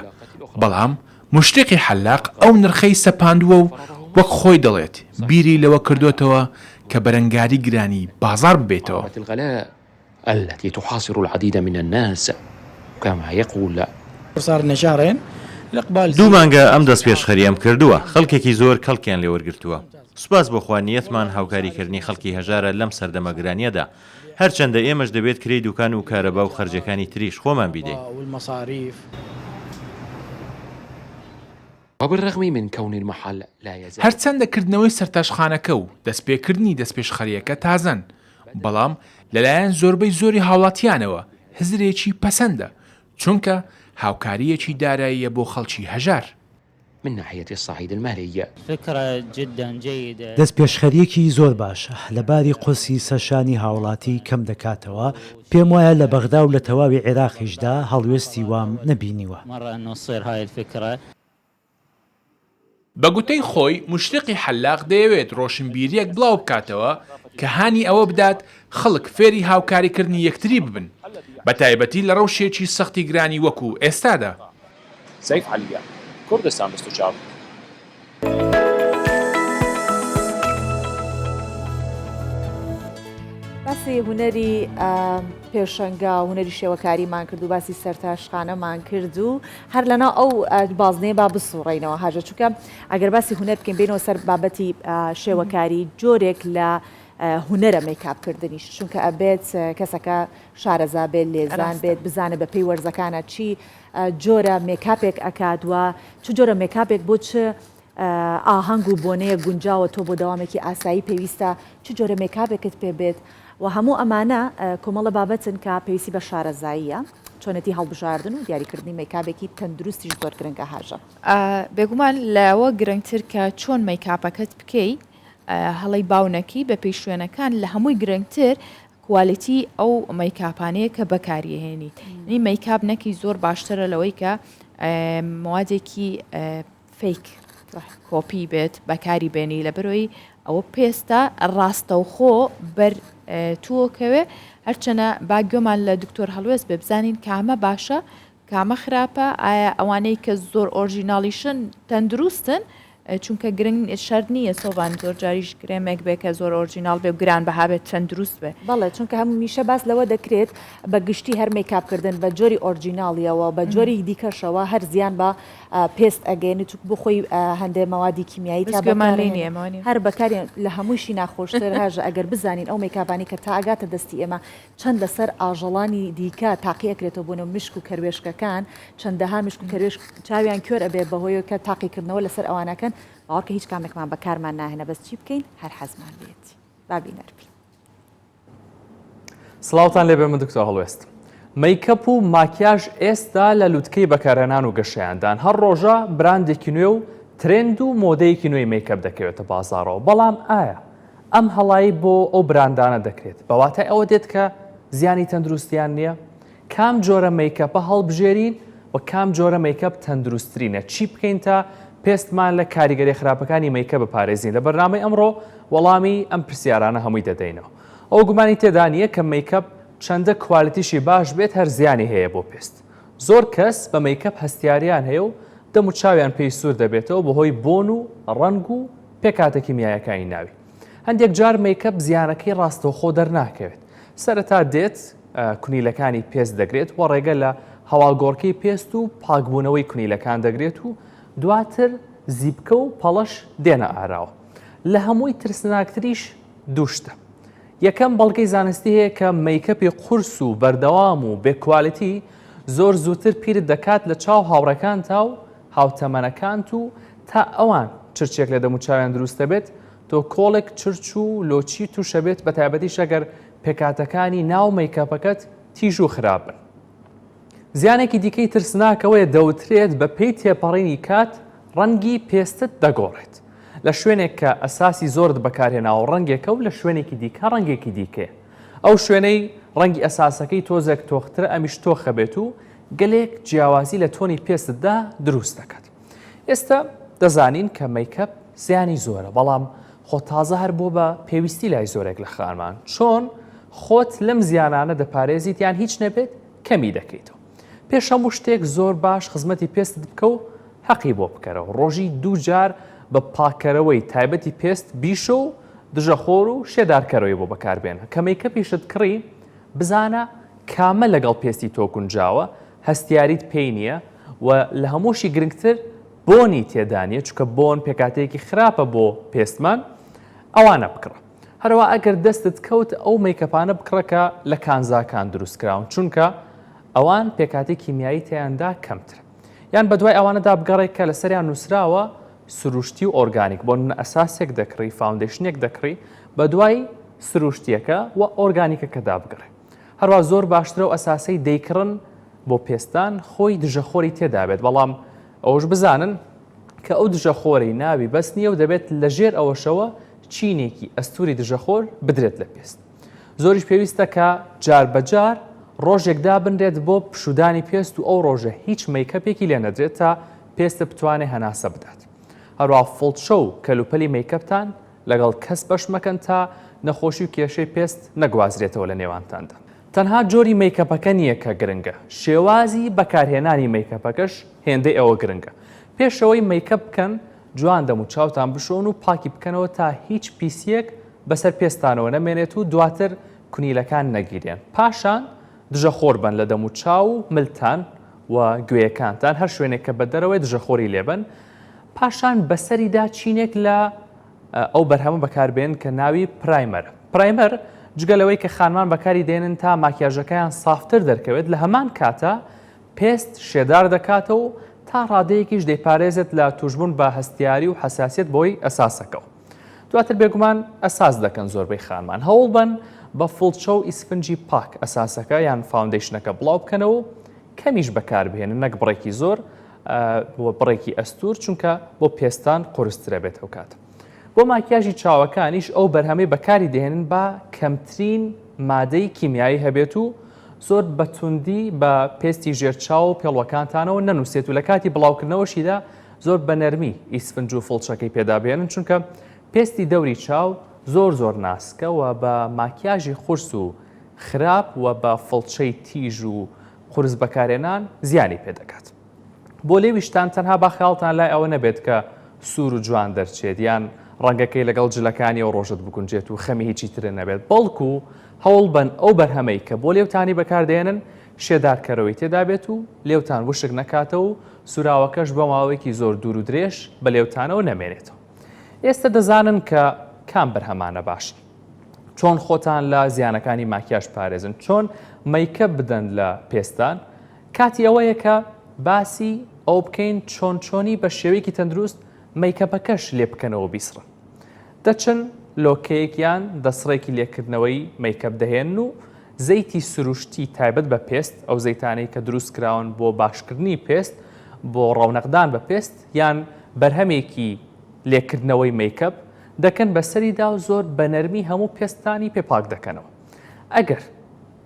بەڵام موشریقی حەلاق ئەو نرخەی سەپاندووە و وەک خۆی دەڵێت بیری لەوە کردۆتەوە کە بەرەنگاری گرانی بازاڕ ببێتەوە. التي تحاصر العديد من الناس كما يقول. دوو مانگە ئەم دەستپێشخەرییەم کردووە، خەڵکێکی زۆر کەڵکیان لێ وەرگرتووە. سوپاس بۆ خوا نیەتمان هاوکاریکردنی خەڵکی هەژارە لەم سەردەمە گرانییەدا. هەرچەندە ئێمەش دەبێت کرێی دوکان و کارەبا و خەرجیەکانی تریش خۆمان بیدەین. وبالرغم من كون المحل لا يزال. هەرچەندە کردنەوەی سەرتاشخانەکە و دەستپێکردنی دەستپێشخەرییەکە تازەن، بەڵام لەلایەن زۆربەی زۆری هاوڵاتیانەوە هزرێکی پەسەندە، چونکە هاوکارییەکی داراییە بۆ خەڵکی هەژار. من ناحية الصعيد المالي. فکرە جدا جیدە. دەستپێشخەرییەکی زۆر باشە، لە باری قورسی سەر شانی هاوڵاتی کەم دەکاتەوە، پێموایە لە بەغدا و لە تەواوی عێراقیشدا هەڵوێستی وام نەبینیوە. بە گوتەی خۆی موشفیقی حەلاق دەیەوێت ڕۆشنبیرییەک بڵاوبکاتەوە کە هانی ئەوە بدات خەڵک فێری هاوکاریکردنی یەکتری ببن، بەتایبەتی لە ڕەوشێکی سەختی گرانی وەکو ئێستادا. سەیف عەلیە، کوردستان 24. باسی هونەری پێشەنگا و هونەری شێوەکاریمان کرد و باسی سەرتاشخانەمان کرد و هەر لەناو ئەو بازنەیە با بسوڕینەوە هاژە چونکە ئەگەر باسی هونەر بکەین بینەوە سەر بابەتی شێوەکاری جۆرێک لە هونەرە مەیکاپ کردنیش چونکە ئەبێت کەسەکە شارەزا بێت لێزان بێت بزانێت بە پێی وەرزەکانە چی جۆرە مێکاپێک ئەکات و چ جۆرە مێکاپێک بۆ چ ئاهەنگ و بۆنەیەک گونجاوە تۆ بۆ دەوامێکی ئاسایی پێویستە چ جۆرە مێکاپێکت پێ بێت و هەموو ئەمانە کۆمەڵە بابەتن کە پێویستی بە شارەزاییە چۆنێتی هەڵبژاردن و دیاریکردنی مەیکابێکی تەندروستیش زۆر گرنگە هاژە. بێگومان لەوە گرنگتر کە چۆن مەیکاپەکەت بکەی هەڵەی باو نەکەی بەپێی شوێنەکان لە هەمووی گرنگتر کوالیتی ئەو مەیکاپانەیە کە بەکاریهێنیت نی مەیکاپ نەکی زۆر باشترە لەوەی کە موادێکی فەیک کۆپی بێت بەکاری بێنی لەبەرەوەی ئەوە پێستە ڕاستەوخۆ بەر تووکەوێ هەرچەنە با گوێمان لە دکتۆر هەڵوێست بێ بزانین کامە باشە کامە خراپە ئایا ئەوانەی کە زۆر ئۆرژیناڵیشن تەندروستن چونکە گرنگ شەرت نییە سۆڤان زۆر جاریش کرێمێک بێ کە زۆر ئۆرجیناڵ بێ و گران بەها بێت تەندروست بێ. بەڵێ چونکە هەمیشە باس لەوە دەکرێت بە گشتی هەر مەیکاپ کردن بە جۆری ئۆرجیناڵیەوە بە جۆری دیکەشەوە هەر زیان بە پێست ئەگەیەنێت چونکە بۆ خۆی هەندێ مەوادی کیمیایی بەس تا گوێمان لێی بەکارهێن نییە ئێمە وانیە؟ هەر بەکاریان لە هەمووشی ناخۆشتر هاژە ئەگەر بزانین ئەو مەیکاپانەی کە تا ئەگاتە دەستی ئێمە چەند لەسەر ئاژەڵانی دیکە تاقی ئەکرێتەوە بۆ نموونە مشک و کەروێشکەکان چەندەها مشک و کەروێشک چاویان کوێر ئەبێ بەهۆیەوە کە تاقیکردنەوە لەسەر ئەوان ئەکەن باوەڕکە هیچ کامێکمان بەکارمان ناهێنە بەس چی بکەین هەر حەزمان لێیەتی با بینەر بین. سڵاوتان لێبێ من دکتۆر هەڵوێست. مەیکەپ و ماکیاژ ئێستا لە لوتکەی بەکارهێنان و گەشەیاندان هەر ڕۆژە براندێکی نوێ و ترێند و مۆدەیەکی نوێی مەیکەپ دەکەوێتە بازاڕەوە بەڵام ئایا ئەم هەڵایی بۆ ئەو براندانە دەکرێت بە واتای ئەوە دێت کە زیانی تەندروستیان نییە؟ کام جۆرە مەیکەپە هەڵبژێرین و کام جۆرە مەیکەپ تەندروستترینە؟ چی بکەین تا پێستمان لە کاریگەریە خراپەکانی مەیکەپ بپارێزین؟ لە بەرنامەی ئەمڕۆ وەڵامی ئەم پرسیارانە هەمووی دەدەینەوە. ئەوە گومانی تێدا نییە کە مەیکەپ چەندە کوالیتیشی باش بێت هەر زیانی هەیە بۆ پێست. زۆر کەس بە مەیکەپ هەستیاریان هەیە و دەم و چاویان پێی سوور دەبێتەوە بەهۆی بۆن و ڕەنگ و پێکهاتە کیمیایەکانی ناوی. هەندێک جار مەیکەپ زیانەکەی ڕاستەوخۆ دەرناکەوێت. سەرەتا دێت کونیلەکانی پێست دەگرێت و ڕێگە لە هەواگۆڕکێی پێست و پاکبوونەوەی کونیلەکان دەگرێت و دواتر زیپکە و پەڵەش دێنە ئاراوە. لە هەمووی ترسناکتریش دوو شتە. یەکەم بەڵگەی زانستی هەیە کە مەیکەپی قورس و بەردەوام و بێ کوالیتی زۆر زووتر پیرت دەکات لە چاو هاوڕێکانتا و هاوتەمەنەکانت و تا ئەوان چرچێک لە دەموچاویان دروست دەبێت تۆ کۆڵێک چرچ و لۆچی توشەبێت بەتایبەتیش ئەگەر پێکهاتەکانی ناو مەیکەپەکەت تیژ و خراپ بن. زیانێکی دیکەی ترسناک ئەوەیە دەوترێت بەپێی تێپەڕینی کات ڕەنگی پێستت دەگۆڕێت. لە شوێنێک کە ئەساسی زۆرت بەکارهێناوە ڕەنگێکە و لە شوێنێکی دیکە ڕەنگێکی دیکەیە. ئەو شوێنەی ڕەنگی ئەساسەکەی تۆزێک تۆخترە ئەمیش تۆخەبێت و گەلێک جیاوازی لە تۆنی پێستتدا دروست دەکات. ئێستا دەزانین کە مەیکەپ زیانی زۆرە بەڵام خۆ تازە هەر بووە بە پێویستی لای زۆرێک لە خانمان چۆن خۆت لەم زیانانە دەپارێزیت یان هیچ نەبێت کەمی دەکەیتەوە پێش هەموو شتێک زۆر باش خزمەتی پێستت بکە و هەقی بۆ بکەرەوە ڕۆژی دوو جار بە پاکەرەوەی تایبەتی پێست بیشۆ و دژەخۆر و شێدارکەرەوەی بۆ بەکاربێنە کە مەیکەپیشت کڕی بزانە کامە لەگەڵ پێستی تۆ گونجاوە هەستیاریت پێی نییە و لە هەمووشی گرنگتر بۆنی تێدا نییە چونکە بۆن پێکهاتەیەکی خراپە بۆ پێستمان ئەوانە بکڕە هەروە ئەگەر دەستت کەوت ئەو مەیکەپانە بکڕە کە لە کانزاکان دروست کراون چونکە ئەوان پێکهاتەی کیمیایی تیاندا کەمترە. یان بەدوای ئەوانەدا بگەڕێ کە لەسەریان نووسراوە سروشتی و ئۆرگانیک، بۆ نمونە ئەساسێک دەکڕی، foundation ێک دەکڕی، بەدوای سروشتیەکە و ئۆرگانیکەکەدا بگەڕێ. هەروا زۆر باشترە ئەو ئەساسەی دەیکڕن بۆ پێستان خۆی دژەخۆری تێدابێت، بەڵام ئەوەش بزانن کە ئەو دژەخۆرەی ناوی بەس نییە و دەبێت لەژێر ئەوەشەوە چینێکی ئەستوری دژەخۆر بدرێت لە پێست. زۆریش پێویستە کە جار بە جار ڕۆژێک دابنرێت بۆ پشوودانی پێست و ئەو ڕۆژە هیچ مەیکەپێکی لێ نەدرێت تا پێستە بتوانێت هەناسە بدات. هەروەها فڵچە و کەلوپەلی مەیکەپتان لەگەڵ کەس بەش مەکەن تا نەخۆشی و کێشەی پێست نەگوازرێتەوە لە نێوانتاندا. تەنها جۆری مەیکەپەکە نییە کە گرنگە، شێوازی بەکارهێنانی مەیکەپەکەش هێندەی ئەوە گرنگە. پێشەوەی مەیکەپ بکەن جوان دەموچاوتان بشۆن و پاکی بکەنەوە تا هیچ پیسییەک بەسەر پێستانەوە نەمێنێت و دواتر کونیلەکان نەگیرێن. پاشان دژەخۆر بەن لە دەموچاو و ملتان و گوێیەکانتان، هەر شوێنێک کە بە دەرەوەی دژەخۆری لێبەن. پاشان بەسەریدا چینێک لە ئەو بەرهەمە بەکاربێن کە ناوی primer ە. Primer جگە لەوەی کە خانمان بەکاری دێنن تا ماکیاژەکەیان سافتر دەرکەوێت لە هەمان کاتا پێست شێدار دەکاتەوە و تا ڕادەیەکیش دەیپارێزێت لە توشبوون بە هەستیاری و حەساسیەت بۆی ئەساسەکەوە. دواتر بێگومان ئەساس دەکەن زۆربەی خانمان هەوڵبەن بە فڵچە و ئیسفنجی پاک ئەساسەکە یان foundation ەکە بڵاو بکەنەوە و کەمیش بەکاربهێنن نەک بڕێکی زۆر و بڕێکی ئەستور چونکە بۆ پێستان قورسترە بێت ئەو کات. بۆ ماکیاژی چاوەکانیش ئەو بەرهەمەی بەکاری دەهێنن با کەمترین مادەی کیمیایی هەبێت و زۆر بە توندی بە پێستی ژێر چاو و پێڵوەکانتانەوە نەنووسێت و لە کاتی بڵاوکردنەوەشیدا زۆر بە نەرمی ئیسفنج و فڵچەکەی پێدا بهێنن چونکە پێستی دەوری چاو زۆر زۆر ناسکە و بە ماکیاژی قورس و خراپ و بە فڵچەی تیژ و قورس بەکارهێنان زیانی پێدەگات. بۆ لێویشتان تەنها با خەیاڵتان لای ئەوە نەبێت کە سوور و جوان دەرچێت یان ڕەنگەکەی لەگەڵ جلەکانی ئەو ڕۆژەت بگونجێت و خەمی هیچی ترت نەبێت بەڵکو هەوڵبەن ئەو بەرهەمەی کە بۆ لێوتانی بەکاردێنن شێدارکەرەوەی تێدا بێت و لێوتان وشک نەکاتەوە و سوراوەکەش بۆ ماوەیەکی زۆر دوور و درێژ بە لێوتانەوە نەمێنێتەوە. ئێستە دەزانن کە کام بەرهەمانە باشن. چۆن خۆتان لە زیانەکانی ماکیاژ پارێزن، چۆن مەیکەپ بدەن لە پێستان، کاتی ئەوەیە کە باسی ئەوە بکەین چۆن چۆنی بە شێوەیەکی تەندروست مەیکەپەکەش لێ بکەنەوە بیسڕن. دەچن لۆکەیەک یان دەسڕێکی لێکردنەوەی مەیکەپ دەهێنن و زەیتی سروشتی تایبەت بە پێست، ئەو زەیتانەی کە دروست کراون بۆ باشکردنی پێست، بۆ ڕەونەقدان بە پێست، یان بەرهەمێکی لێکردنەوەی مەیکەپ دەکەن بەسەریدا و زۆر بە نەرمی هەموو پێستتانی پێ پاک دەکەنەوە. ئەگەر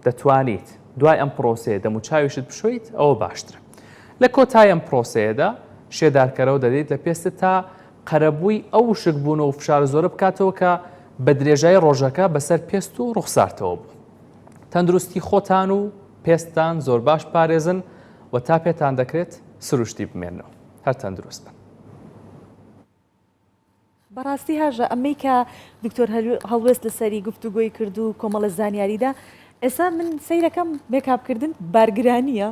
دەتوانیت دوای ئەم پرۆسەیە دەموچاویشت بشۆیت ئەوە باشترە. لە کۆتای ئەم پرۆسەیەدا شێدارکەرەوە دەدەیت لە پێستت تا قەرەبووی ئەو وشکبوون و فشارە زۆرە بکاتەوە کە بە درێژایی ڕۆژەکە بەسەر پێست و ڕوخسارتەوە بوو. تەندروستی خۆتان و پێستتان زۆر باش بپارێزن و تا پێتان دەکرێت سروشتی بمێننەوە. هەر تەندروست بن. بەڕاستی هاژە ئەمەی کە دکتۆر هەڵوێست لەسەری گفتوگۆی کرد و کۆمەڵە زانیاریدا ئێستا من سەیرەکەم مێکاپ کردن بارگرانیە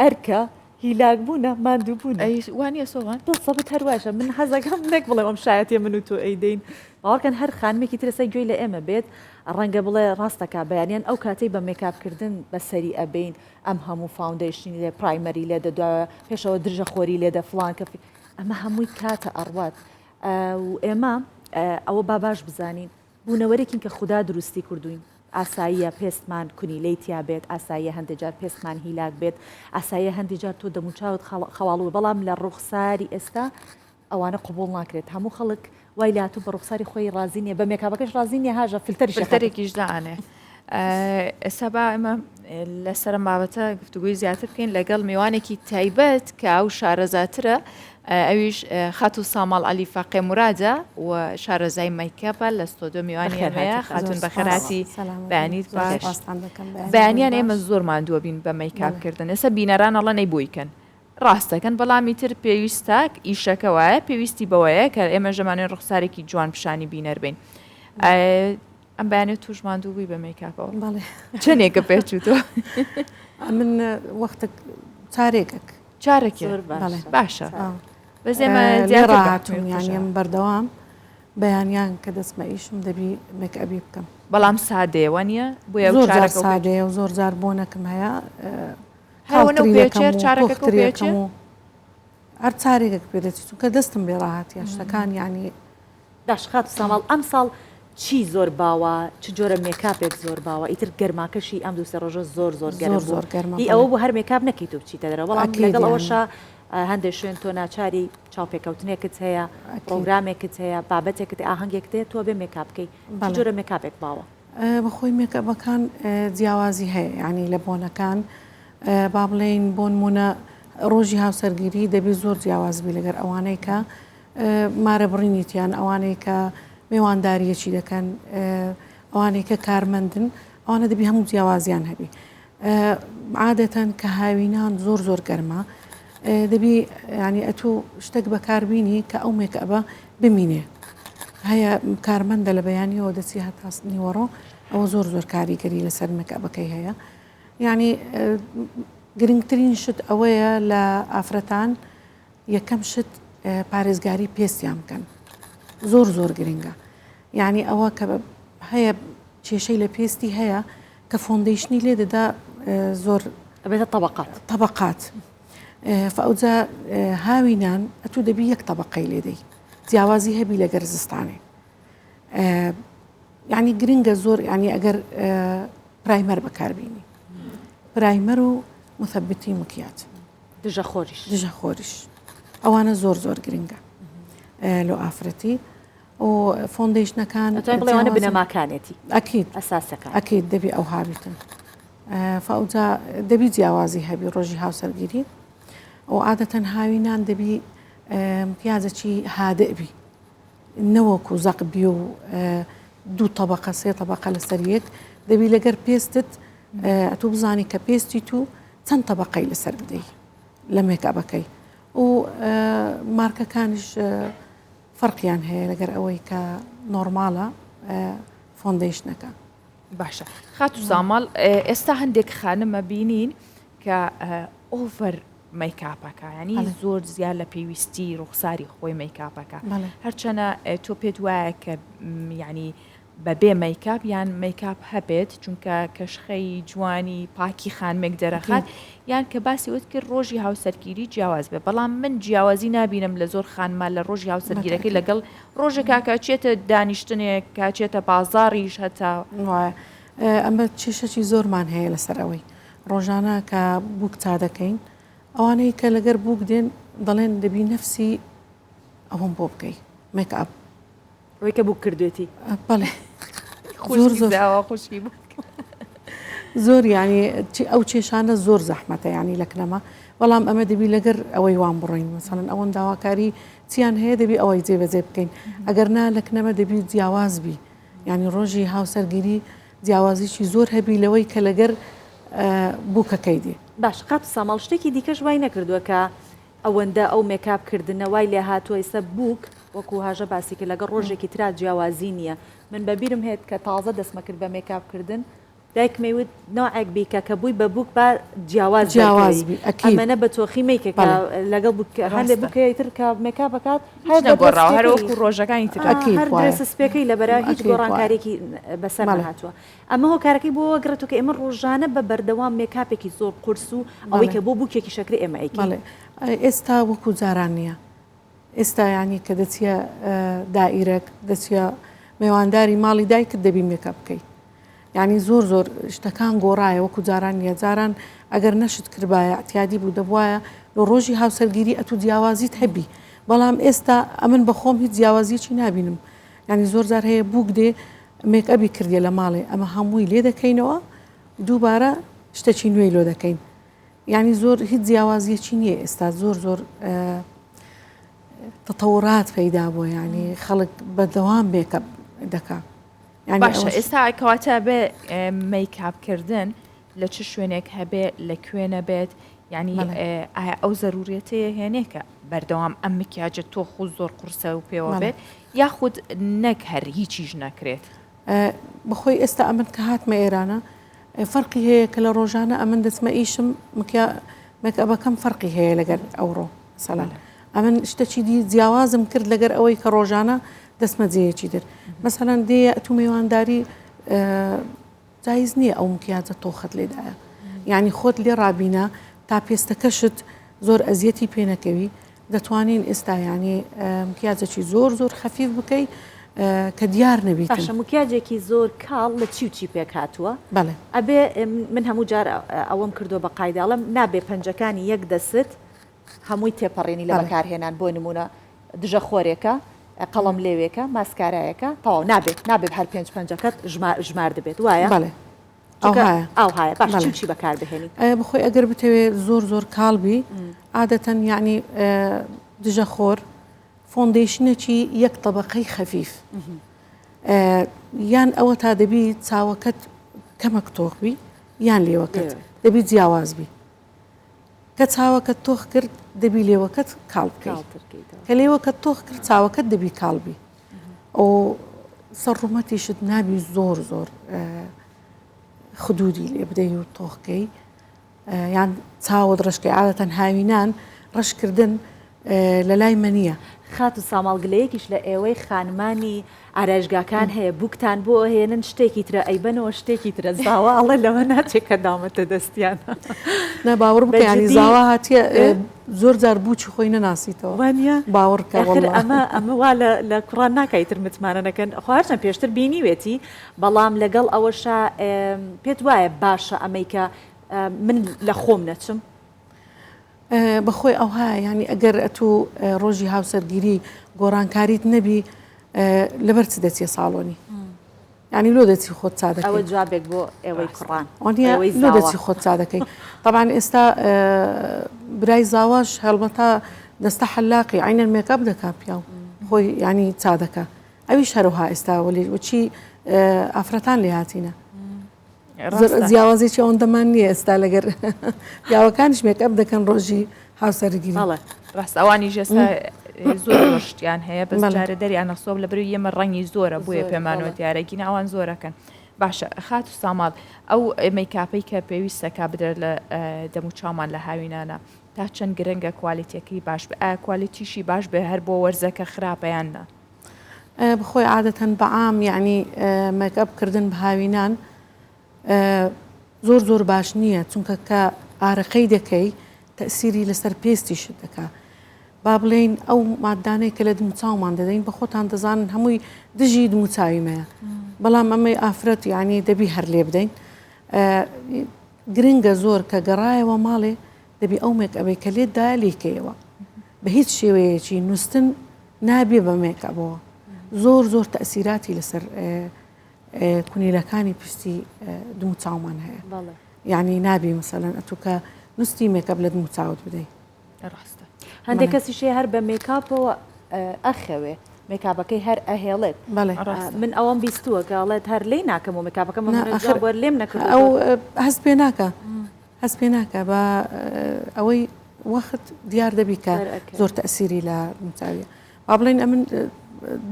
ئەرکە هیلاک بوونە ماندوو بوونە ئەی وانیە سۆڤان؟ بڵسەبت هەر واشە من حەزەکەم نەک بڵێم ئەم شایەتیە من و تۆ ئەیدەین باوەڕکەن هەر خانمێکی تر ئێستا گوێی لە ئێمە بێت ڕەنگە بڵێ ڕاستەکا بەیانیان ئەو کاتەی بە مێکاپ کردن بەسەری ئەبەین ئەم هەموو foundation ی لێ primer ی لێ دە دوا پێشەوە درژە خۆری لێ دە فڵان کە ئەمە هەمووی کاتە ئەڕوات و ئێمە ئەوە با باش بزانین بوونەوەرێکین کە خودا دروستی کردووین، ئاساییە پێستمان کونیلەی تیا بێت، ئاساییە هەندێ جار پێستمان هیلاک بێت، ئاساییە هەندێ جار تۆ دەموچاوت خەواڵوو بەڵام لە ڕوخساری ئێستا ئەوانە قبوڵ ناکرێت، هەموو خەڵک وای لێهاتوو بە ڕوخساری خۆی ڕازی نییە، بە مێکاپەکەش ڕازی نییە هاژە فلتەریش ئەخاتە. فلتەرێکیش دائەنێ. ئێستا با ئێمە لەسەر ئەم بابەتە گفتوگۆی زیاتر بکەین لەگەڵ میوانێکی تایبەت کە ئەو شارەزاترە ئەویش خاتوو ساماڵ عەلی فەقێ مورادە و شارەزای مەیکەپە لە ستۆدیۆ میوانی ئێمەیە خاتون بەخێرهاتی بەیانیت باش بەیانیان ئێمە زۆر ماندووە بین بە مەیکاپ کردن ئێستا بینەران ئەڵێن ئەی بۆی کەن ڕاستەکەن بەڵام ئیتر پێویستە ئیشەکە وایە پێویستی بەوەیە کە ئێمە ژەمانێن ڕوخسارێکی جوان پیشانی بینەر بین ئەم بەیانە توش ماندوو بووی بە مەیکاپەوە بەڵێ چەندێکە پێچوو تۆ من وەختێک چارێکێک چارەکێ باشە بەس ئێمە زیاتر یانیم بەردەوام بەیانیان کە دەستمە ئیشم دەبی مێکئەبی بکەم بەڵام سادەیە وانە بۆیە زۆر جار سادەیە و زۆر جار بۆنەکم هەیە هەوەنە پێچێت چارەکەکە پێچێت و. هەر چارێکێک پێ دەچی چونکە دەستم بێ ڕاهاتە شتەکان یعنی باش خاتوو ساماڵ ئەمساڵ چی زۆر باوە چ جۆرە مێکاپێک زۆر باوە ئیتر گەرماکەشی ئەم دوو سێ ڕۆژە زۆر زۆر گەرم زۆر زۆر گەرمە هی ئەوە بوو هەر مێکاپ نەکەیت و بچیتە دەرەوە بەڵام لەگەڵ ئەوەشا هەندێک شوێن تۆ ناچاری چاوپێکەوتنێکت هەیە پرۆگرامێکت هەیە بابەتێکت ئاهەنگێکت هەیە تۆ بێ مێکاپ بکەی چ جۆرە مێکاپێک باوە؟ بەخۆی مێکئەپەکان جیاوازی هەیە یعنی لە بۆنەکان با بڵێین بۆنمونە ڕۆژی هاوسەرگیری دەبی زۆر جیاواز بی لەگەر ئەوانەی کە مارە بڕینیتیان ئەوانەی کە مێوانداریەکی دەکەن ئەوانەی کە کارمەندن ئەوانە دەبی هەموو جیاوازیان هەبی عادەتەن کە هاوینان زۆر زۆر گەرمە دەبی ینی ئەتوو شتێک بەکاربینی کە ئەو مێکئەبە بمینێ هەیە کارمەندە لە بەیانیەوە دەچی هەتا نیوەڕۆ ئەوە زۆر زۆر کاریگەری لەسەر مێکئەبەکەی هەیە یعنی گرنگترین شت ئەوەیە لە ئافرەتان یەکەم شت پارێزگاری پێستیان بکەن زۆر زۆر گرنگە یعنی ئەوە کە هەیە کێشەی لە پێستی هەیە کە foundation ی لێ دەدا زۆر ئەبێتە تەبقات تەبقات فئەوجا هاوینان ئەتوو دەبی یەک تەبقەی لێ دەی جیاوازی هەبی لەگەر زستانێ یعنی گرنگە زۆر ینی ئەگەر primer بەکاربینی primer و مثبتی مکیاج دژە خۆریش دژە خۆریش ئەوانە زۆر زۆر گرنگە لۆ ئافرەتی و foundation ەکان بڵێوانە بنەماکانێتی ئەکید ئەساسەکان ئەکید دەبی ئەو هابیتن فئەوجا دەبی جیاوازی هەبی ڕۆژی هاوسەرگیری و عادەتەن هاوینان دەبی پیازەکی هادئ بی نەوەکو زەق بی و دوو تەبقە سێ تەبقە لەسەر یەک دەبی لەگەر پێستت ئەتوو بزانی کە پێستی تو چەند تەبقەی لەسەر بدەی لە مێکئەپەکەی و مارکەکانیش فەرقیان هەیە لەگەر ئەوەی کە نۆرمالە foundation ەکە. باشە خاتوو ساماڵ ئێستا هەندێک خانمە بینین کە over makeup ەکە ینی زۆر زیاد لە پێویستی ڕوخساری خۆی مەیکاپەکە هەرچەنە تۆ پێت وایە کە ینی بەبێ مەیکاپ یان مەیکاپ هەبێت چونکە کەشخەی جوانی پاکی خانمێک دەرەخات یان کە باسی وت کرد ڕۆژی هاوسەرگیری جیاواز بێ بەڵام من جیاوازی نابینم لە زۆر خانما لە ڕۆژی هاوسەرگیرەکەی لەگەڵ ڕۆژێکا کە چێتە دانیشتنێک کە چێتە بازاڕیش هەتا وایە ئەمە کێشەکی زۆرمان هەیە لەسەر ئەوەی ڕۆژانە کە بووک تا دەکەین ئەوانەی کە لەگەر بووک دێن دەڵێن دەبی نەفسی ئەوەم بۆ بکەی مێکئەپ ئەوەی کە بووک کردوێتی. بەڵێ زۆر زۆر خوشکی بووک زۆر یعنی ئەو کێشانە زۆر زەحمەتە یعنی لەکنەمە بەڵام ئەمە دەبی لەگەر ئەوەی وان بڕۆین مەسەڵەن ئەوەن داواکاری چیان هەیە دەبی ئەوەی جێبەجێ بکەین ئەگەر نا لەکنەمە دەبی جیاواز بی یعنی ڕۆژی هاوسەرگیری جیاوازیی زۆر هەبی لەوەی کە لەگەر بووکەکەی دێ. باش خاتوو ساماڵ شتێکی دیکەش وای نەکردووە کە ئەوەندە ئەو مێکاپ کردنە وای لێهاتووە ئیستا بووک وەکو هاژە باسی کرد لەگەڵ ڕۆژێکی ترا جیاوازی نییە من بە بیرم هێت کە تازە دەستمە کرد بە مێکاپ کردن دایکم ئەیوت نەوعێک بیکە کە بووی بە بووک با جیاواز جیاواز بی ئەکید ئەمەنە بە تۆخی مەیکە کە لەگەڵ بووک هەندێ بووک هەیە ئیتر کە مێکاپ ئەکات هیچ نەگۆڕاوە هەر وەکو ڕۆژەکانی تر ئەکید هەر درێسە سپیەکەی لەبەرە هیچ گۆڕانکاریەکی بەسەر نەهاتووە ئەمە هۆکارەکەی بۆ ئەوە گڕێتەوە کە ئێمە ڕۆژانە بە بەردەوام مێکاپێکی زۆر قورس و ئەوەی کە بۆ بووکێکی شەکرە ئێمە ئەیکەین. بەڵێ ئێستا وەکو جاران نییە ئێستا یانی کە دەچیە دائیرەک دەچیە مێوانداری ماڵی دایکت دەبی مێکاپ بکەی یانی زۆر زۆر شتەکان گۆڕایە وەکو جاران نییە جاران ئەگەر نەشت کردبایە اعتیادی بوو دەبوایە لۆ ڕۆژی هاوسەرگیری ئەتوو جیاوازیت هەبی بەڵام ئێستا ئەمن بەخۆم هیچ جیاوازیەکی نابینم یانی زۆر جار هەیە بووک دێ مێکئەبی کردیە لە ماڵێ ئەمە هەمووی لێ دەکەینەوە دووبارە شتەکی نوێی لۆ دەکەین یعنی زۆر هیچ جیاوازیەکی نییە ئێستا زۆر زۆر تەتەوڕات پەیدا بووە یعنی خەڵک بەردەوام مێکئەپ دەکا یعنی باشە ئێستا کەواتە بێ مەیکاپ کردن لە چ شوێنێک هەبێ لە کوێ نەبێت یعنی ئایا ئەو زەرورەتەیە هێنێ کە بەردەوام ئەم مکیاجە تۆخ و زۆر قورسە و پێوە بێت یاخود نەک هەر هیچیش نەکرێت؟ بەخۆی ئێستا ئەمن کە هاتمە ئێرانە فەرقی هەیە کە لە ڕۆژانە ئەمن دەچمە ئیشم مکیا مێکئەپەکەم فەرقی هەیە لەگەر ئەوڕۆ مەسەلەن ئەمن شتەکی دی جیاوازم کرد لەگەر ئەوەی کە ڕۆژانە دەچمە جێیەکی تر مەسەلەن دێیە ئەتوو مێوانداری جایز نییە ئەو مکیاجە تۆخەت لێدایە یعنی خۆت لێ ڕابینە تا پێستەکەشت زۆر ئەزیەتی پێ نەکەوی. دەتوانین ئێستا یانی مکیاجێکی زۆر زۆر خەفیف بکەی کە دیار نەبیتن. باشە مکیاجێکی زۆر کاڵ لە چی و چی پێک هاتووە؟ بەڵێ. ئەبێ من هەموو جار ئەوەم کردووە بە قایدە ئەڵێم نابێ پەنجەکانی یەک دەست هەمووی تێپەڕێنی لە بەکارهێنان بۆ نموونە دژە خۆرێکە قەڵەم لێوێکە ماسکارایەکە تەواو نابێت نابێت هەر پێنج پەنجەکەت ژماردبێت وایە؟ بەڵێ. ئاوهایە. ئاوهایە باش چی و چی بەکار بهێنین؟ بخۆی ئەگەر بتەوێ زۆر زۆر کاڵ بی عادەتەن یعنی دژە خۆر foundation ێکی یەک تەبەقەی خەفیف یان ئەوە تا دەبی چاوەکەت کەمەک تۆخ بی یان لێوەکەت دەبی جیاواز بی کە چاوەکەت تۆخ کرد دەبی لێوەکەت کاڵ بکەیت کە لێوەکەت تۆخ کرد چاوەکەت دەبی کاڵ بی ئەو سەر ڕوومەتیشت نابی زۆر زۆر خدودی لێ بدەی و تۆخکەی یان چاوت ڕەشکەی عادەتەن هاوینان ڕەشکردن لە لای مەنیە. خاتوو ساماڵ گلەیەکیش لە ئێوەی خانمانی ئارایشگاکان هەیە بوکتان بۆ ئەهێنن شتێکی ترە ئەیبەنەوە شتێکی ترە زاوا ئەڵێ لەوە ناچێ کە داومەتە دەستیان. نا باوەڕ بکە یانی زاوا هاتیە زۆر جار بووکی خۆی نەناسیتەوە وانە باوەڕ کە ئاخر ئەمە ئەمە وا لە لە کوڕان ناکا ئیتر متمانە نەکەن خۆ هەرچەند پێشتر بینیوێتی بەڵام لەگەڵ ئەوەشا پێت وایە باشە ئەمەی کە من لە خۆم نەچم؟ بەخۆی ئەوهایە یانی ئەگەر ئەتوو ڕۆژی هاوسەرگیری گۆڕانکاریت نەبی لەبەر چ دەچیە ساڵۆنی یانی لۆ دەچی خۆت چا دەکەی ئەوە جوابێک بۆ ئێوەی کوڕان ئێوەی لۆ دەچی خۆت چا دەکەی تەبعەن ئێستا برای زاواش هەڵبەتە دەستە حەلاقی عینەن مێکاپ دەکا پیاو خۆی ینی چا دەکا ئەویش هەروها ئێستا وەلی وچی ئافرەتان لێ هاتینە جیاوازێکی ئەوەندەمان نییە ئێستا لەگەر پیاوەکانیش مێکئەپ دەکەن ڕۆژی هاوسەرگیری. بەڵێ ڕاست ئەوانیش ئێستا زۆر زۆر شتیان هەیە بەس جارێ دەریان نەخستووە لە بەرەی ئێمە ڕەنگی زۆرە بۆیە پێمانەوە دیارە گینا ئەوان زۆرەکەن باشە خاتوو ساماڵ ئەو مەیکاپەی کە پێویستە کا بدرێت لە دەموچاومان لە هاوینانە تا چەند گرنگە کوالێتیەکەی باش بێ ئایا کوالێتیشی باش بێ هەر بۆ وەرزەکە خراپە یان نا؟ بخۆی عادەتەن بەعام یەعنی مێکئەپ کردن بە هاوینان زۆر زۆر باش نییە چونکە کە ئارەقەی دەکەی تەسیری لەسەر پێستیشت دەکا با بڵێین ئەو مادانەی کە لە دموچاومان دەدەین بە خۆتان دەزانن هەمووی دژی دموچاوی مەیە بەڵام ئەمەی ئافرەت یعنی دەبی هەر لێ بدەین گرنگە زۆر کە گەڕایەوە ماڵێ دەبی ئەو مێکئەبەی کە لێت دایە لێکەیەوە بە هیچ شێوەیەکی نووسن نابێ بە مێکئەپەوە زۆر زۆر تەئسیراتی لەسەر کونیلەکانی پشتی دم و چاومان هەیە یعنی نابی مثلەن ئەتوو کە نوستی مێکئەپ لە دم و چاوت بدەی ڕاستە هەندێک کەسیش هەیە هەر بە مێکاپەوە ئەخەوێ مێکاپەکەی هەر ئەهێڵێت من ئەوەم بیستووە کە ئەڵێت هەر لێی ناکەم و مێکاپەکەم لێم نەکرد ئەو هەست پێ ناکە هەست پێ ناکا بە ئەوەی وەخت دیار دەبی کە زۆر تەسیری لە دموچاویە با بڵێن ئەمن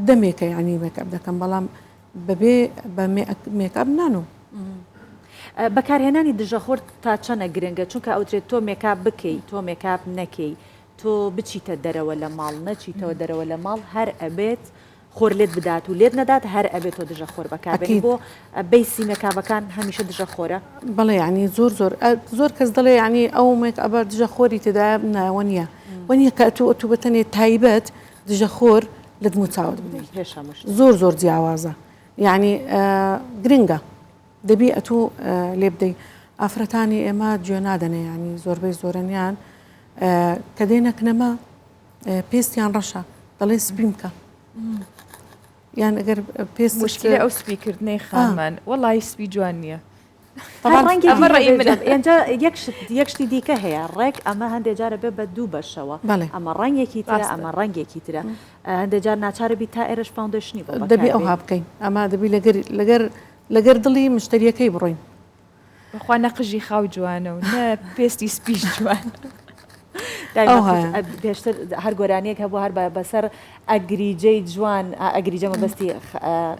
دەمێکە یعنی مێکئەپ دەکەم بەڵام بەبێ بە مێکئەپ نانوم. بەکارهێنانی دژەخۆر تا چەنە گرنگە چونکە ئەوترێت تۆ مێکاپ بکەی تۆ مێکاپ نەکەی تۆ بچیتە دەرەوە لە ماڵ نەچیتەوە دەرەوە لە ماڵ هەر ئەبێت خۆر لێت بدات و لێت نەدات هەر ئەبێت تۆ دژە خۆر بەکاربێنی بۆ base ی مێکابەکان هەمیشە دژە خۆرە؟ بەڵێ یانی زۆر زۆر زۆر کەس دەڵێ یانی ئەو مێکئەبە دژە خۆری تێدایە نا وە نییە وە نییە کە ئەتوو ئەتوو بە تەنێ تایبەت دژە خۆر لە دم و چاوت بدەی پێش هەموو شتێک زۆر زۆر جیاوازە یانی گرنگە دەبی ئەتوو لێ بدەی ئافرەتانی ئێمە گوێ نادەنێ یانی زۆربەی زۆرەنیان کە دێنە کنەما پێستیان ڕەشە دەڵێ سپیم کە یان ئەگەر پێست مشکلە ئەو سپیکردنەی خانمان وەڵی سپی جوان نییە یەک شتی دیکە هەیە ڕێک ئەمە هەندێک جارە بێ بە دوو بەشەوە ئەمە ڕەنگێکی ترە ئەمە ڕەنگێکی ترە هەندێک جار ناچارە بی تا ئێرەش foundation ی بۆ دەبی ئەوها بکەین ئەمە دەبی لەگەر لەگەر لەگەر دڵی مشتریەکەی بڕۆین بەخوا نە قژی خاو جوانە و نە پێستی سپیش جوانە. پێشتر هەر گۆرانیەک هەبوو هەر بەسەر ئەگریجەی جوان ئەگریجە مەبەستی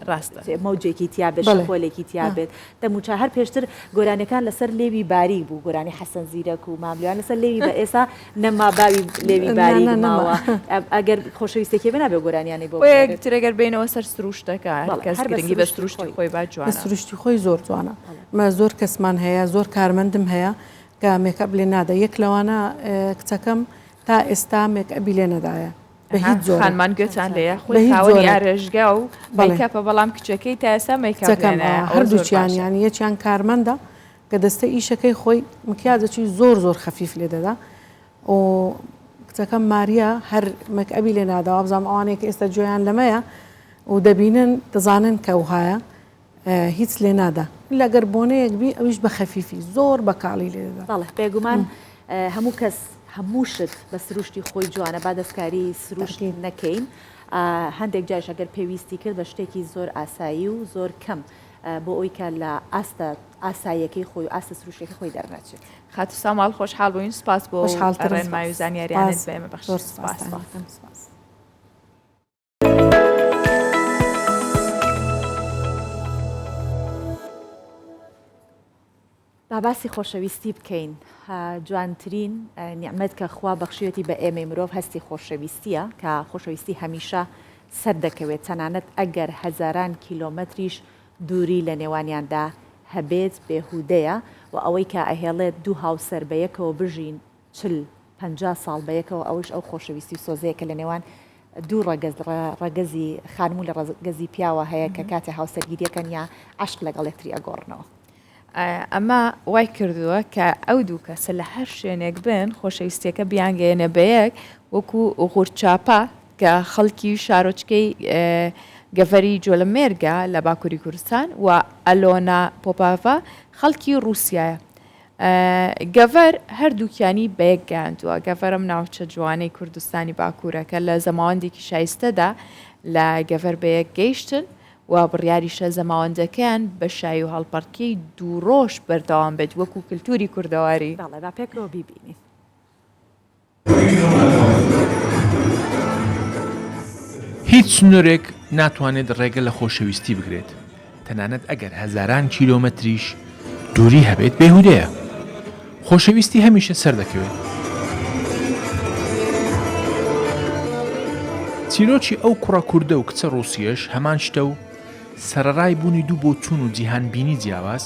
ڕاستە مەوجێکی تیا بێت شەپۆلێکی تیا بێت دەموچا هەر پێشتر گۆرانیەکان لەسەر لێوی باریک بوو گۆرانی حەسەن زیرەک و ماملیان لەسەر لێوی بە ئێسا نەما باوی لێوی باریک ماوە ئەگەر خۆشەویستێکی بێ نابێ گۆرانیانەی بۆ بڵێ. ترەگەر بینەوە سەر سروشتەکە هەر کەس گرنگی بە سروشتی خۆی با جوانە. سروشتی خۆی زۆر جوانە. مە زۆر کەسمان هەیە زۆر کارمەندم هەیە کە مێکئەپ لێ نادا یەک لەوانە کچەکەم تا ئێستا مێکئەبی لێ نەدایە بە هیچ جۆرێک. خانمان گوێتان لێیە خۆی خاوەنی ئارێشگا و مەیکەپە بەڵام کچەکەی تا ئێستا مەیکەپ لێ نایە. هەردووکیان یانی یەکیان کارمەندە کە دەستە ئیشەکەی خۆی مکیاجەکی زۆر زۆر خەفیف لێ دەدا و کچەکەم ماریا هەر مەکئەبی لێ نادا وابزانم ئەوانەیە کە ئێستا گوێیان لەمەیە و دەبینن دەزانن کە وهایە هیچ لێ نادا ئیلا گەر بۆنەیەک بی ئەویش بە خەفیفی زۆر بە کاڵی لێ دەدا. بەڵێ بێگومان هەموو کەس هەموو شت بە سروشتی خۆی جوانە با دەستکاری سروشت نەکەین هەندێک جاریش ئەگەر پێویستی کرد بە شتێکی زۆر ئاسایی و زۆر کەم بۆ ئەوی کە لە ئاستە ئاساییەکەی خۆی و ئاستە سروشتەکەی خۆی دەرنەچێت. خاتوو ساماڵ خۆشحاڵ بووین سوپاس بۆ ڕێنمایی و زانیاریانت بە ئێمە بەخشی. سوپاس. با باسی خۆشەویستی بکەین جوانترین نیعمەت کە خوا بەخشیوێتی بە ئێمەی مرۆڤ هەستی خۆشەویستیە کە خۆشەویستی هەمیشە سەردەکەوێت تەنانەت ئەگەر هەزاران کیلۆمەتریش دووری لە نێوانیاندا هەبێت بێهودەیە و ئەوەی کە ئەهێڵێت دوو هاوسەر بەیەکەوە بژین 40 50 ساڵ بەیەکەوە ئەوەیش ئەو خۆشەویستی و سۆزەیە کە لە نێوان دوو ڕەگەز ڕەگەزی خانم و لە ڕەگەزی پیاوە هەیە کە کاتێ هاوسەرگیریەکەن یا عەشق لەگەڵ یەکتری ئەگۆڕنەوە. ئەمە وای کردووە کە ئەو دوو کەسە لە هەر شوێنێک بن خۆشەویستیەکە بیانگەیەنێ بەیەک وەکو غورچاپا کە خەڵکی شارۆچکەی گەڤەری جۆلەمێرگە لە باکووری کوردستان و ئەلۆنا پۆپاڤا خەڵکی ڕووسایە. گەڤەر هەردووکیانی بەیەک گەیاندووە. گەڤەر ئەم ناوچە جوانەی کوردستانی باکوورە کە لە زەماوەندێکی شایستەدا لە گەڤەر بەیەک گەیشتن و بڕیاریشە زەماوەندەکەیان بە شایی و هەڵپەڕکێی دوو ڕۆژ بەردەوام بێت وەکو کلتوری کوردەواری. بەڵێ با پێکەوە بیبینین. هیچ سنوورێک ناتوانێت ڕێگە لە خۆشەویستی بگرێت، تەنانەت ئەگەر هەزاران کیلۆمەتریش دووری هەبێت بێهودەیە. خۆشەویستی هەمیشە سەردەکەوێت. چیرۆکی ئەو کوڕە کوردە و کچە ڕووسییەش هەمان شتە و سەرەڕای بوونی دوو بۆچوون و جیهانبینی جیاواز،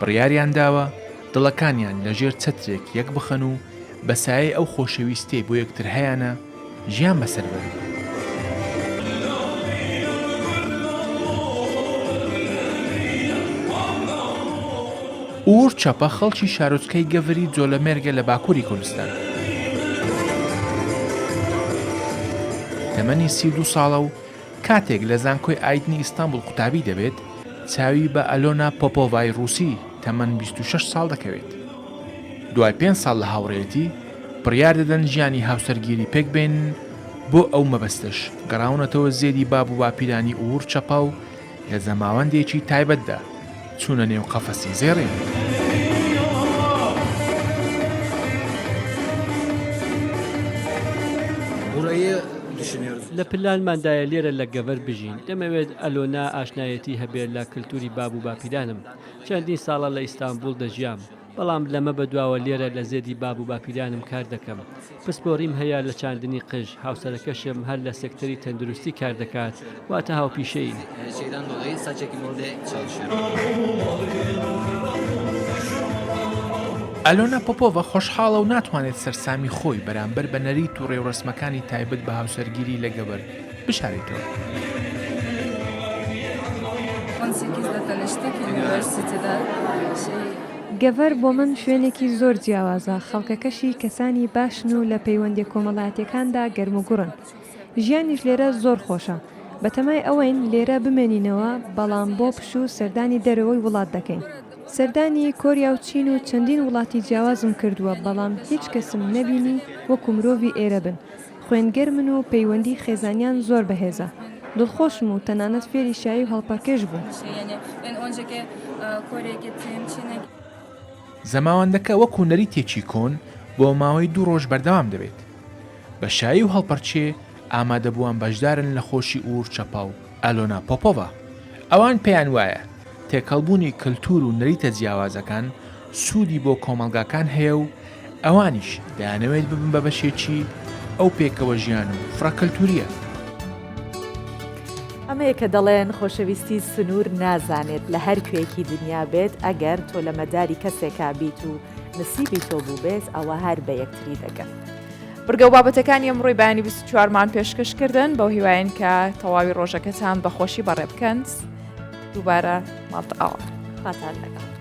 بڕیاریان داوە دڵەکانیان لەژێر چەترێک یەکبخەن و بە سایەی ئەو خۆشەویستیەی بۆ یەکتر هەیانە ژیان بەسەر بەرن. ئوور چەپە خەڵکی شارۆچکەی گەڤری جۆلەمێرگە لە باکووری کوردستان. تەمەنی 32 ساڵە و کاتێک لە زانکۆی ئایدنی ئیستانبوڵ قوتابی دەبێت، چاوی بە ئەلۆنا پۆپۆڤای ڕووسی تەمەن 26 ساڵ دەکەوێت. دوای پێنج ساڵ لە هاوڕێیەتی، بڕیار دەدەن ژیانی هاوسەرگیری پێکبێنن، بۆ ئەو مەبەستەش گەڕاونەتەوە زێدی باب و باپیرانی ئوور چەپا و لە زەماوەندێکی تایبەتدا چوونە نێو قەفەسی زێڕین. لە پلانماندایە لێرە لە گەڤەر بژین، دەمەوێت ئەلۆنا ئاشنایەتی هەبێت لە کلتوری باب و باپیرانم، چەندین ساڵە لە ئیستانبوڵ دەژیام، بەڵام لەمە بەدواوە لێرە لە زێدی باب و باپیرانم کار دەکەم. پسپۆریم هەیە لە چاندنی قژ، هاوسەرەکەشم هەر لە سێکتەری تەندروستی کار دەکات، واتە هاوپیشەین. ئەلۆنا پۆپۆڤا خۆشحاڵە و ناتوانێت سەرسامی خۆی بەرامبەر بە نەریت و ڕێوڕەسمەکانی تایبەت بە هاوسەرگیری لە گەڤەر بشارێتەوە. گەڤەر بۆ من شوێنێکی زۆر جیاوازە، خەڵکەکەشی کەسانی باشن و لە پەیوەندیە کۆمەڵایەتیەکاندا گەرموگوڕن. ژیانیش لێرە زۆر خۆشە. بەتەمای ئەوەین لێرە بمێنینەوە، بەڵام بۆ پشوو سەردانی دەرەوەی وڵات دەکەین. سەردانی کۆریا و چین و چەندین وڵاتی جیاوازم کردووە، بەڵام هیچ کەسم نەبینی وەکو مرۆڤی ئێرە بن. خوێنگەرمن و پەیوەندی خێزانیان زۆر بەهێزە. دڵخۆشم و تەنانەت فێری شایی و هەڵپەرکێش بووم. زەماوەندەکە وەکو نەریتێکی کۆن بۆ ماوەی دوو ڕۆژ بەردەوام دەبێت. بە شایی و هەڵپەرکێ ئامادەبووان بەشدارن لە خۆشی ئوور چەپا و ئەلۆنا پۆپۆڤا. ئەوان پێیان وایە تێکەڵبوونی کەلتوور و نەریتە جیاوازەکان سوودی بۆ کۆمەڵگاکان هەیە و ئەوانیش دەیانەوێت ببن بە بەشێکی ئەو پێکەوەژیان و فرەکەلتوورییە. ئەمەیە کە دەڵێن خۆشەویستی سنوور نازانێت لە هەر کوێیەکی دنیا بێت ئەگەر تۆ لە مەداری کەسێکا بیت و نسیبی تۆ بووبێت ئەوە هەر بە یەکتری دەگەن. بڕگە و بابەتەکانی ئەمڕۆی بەیانی 24 مان پێشکەش کردن بەو هیواین کە تەواوی ڕۆژەکەتان بەخۆشی بەڕێ بکەن دووبارە ماڵت ئاوا. خواتان لەگەڵ.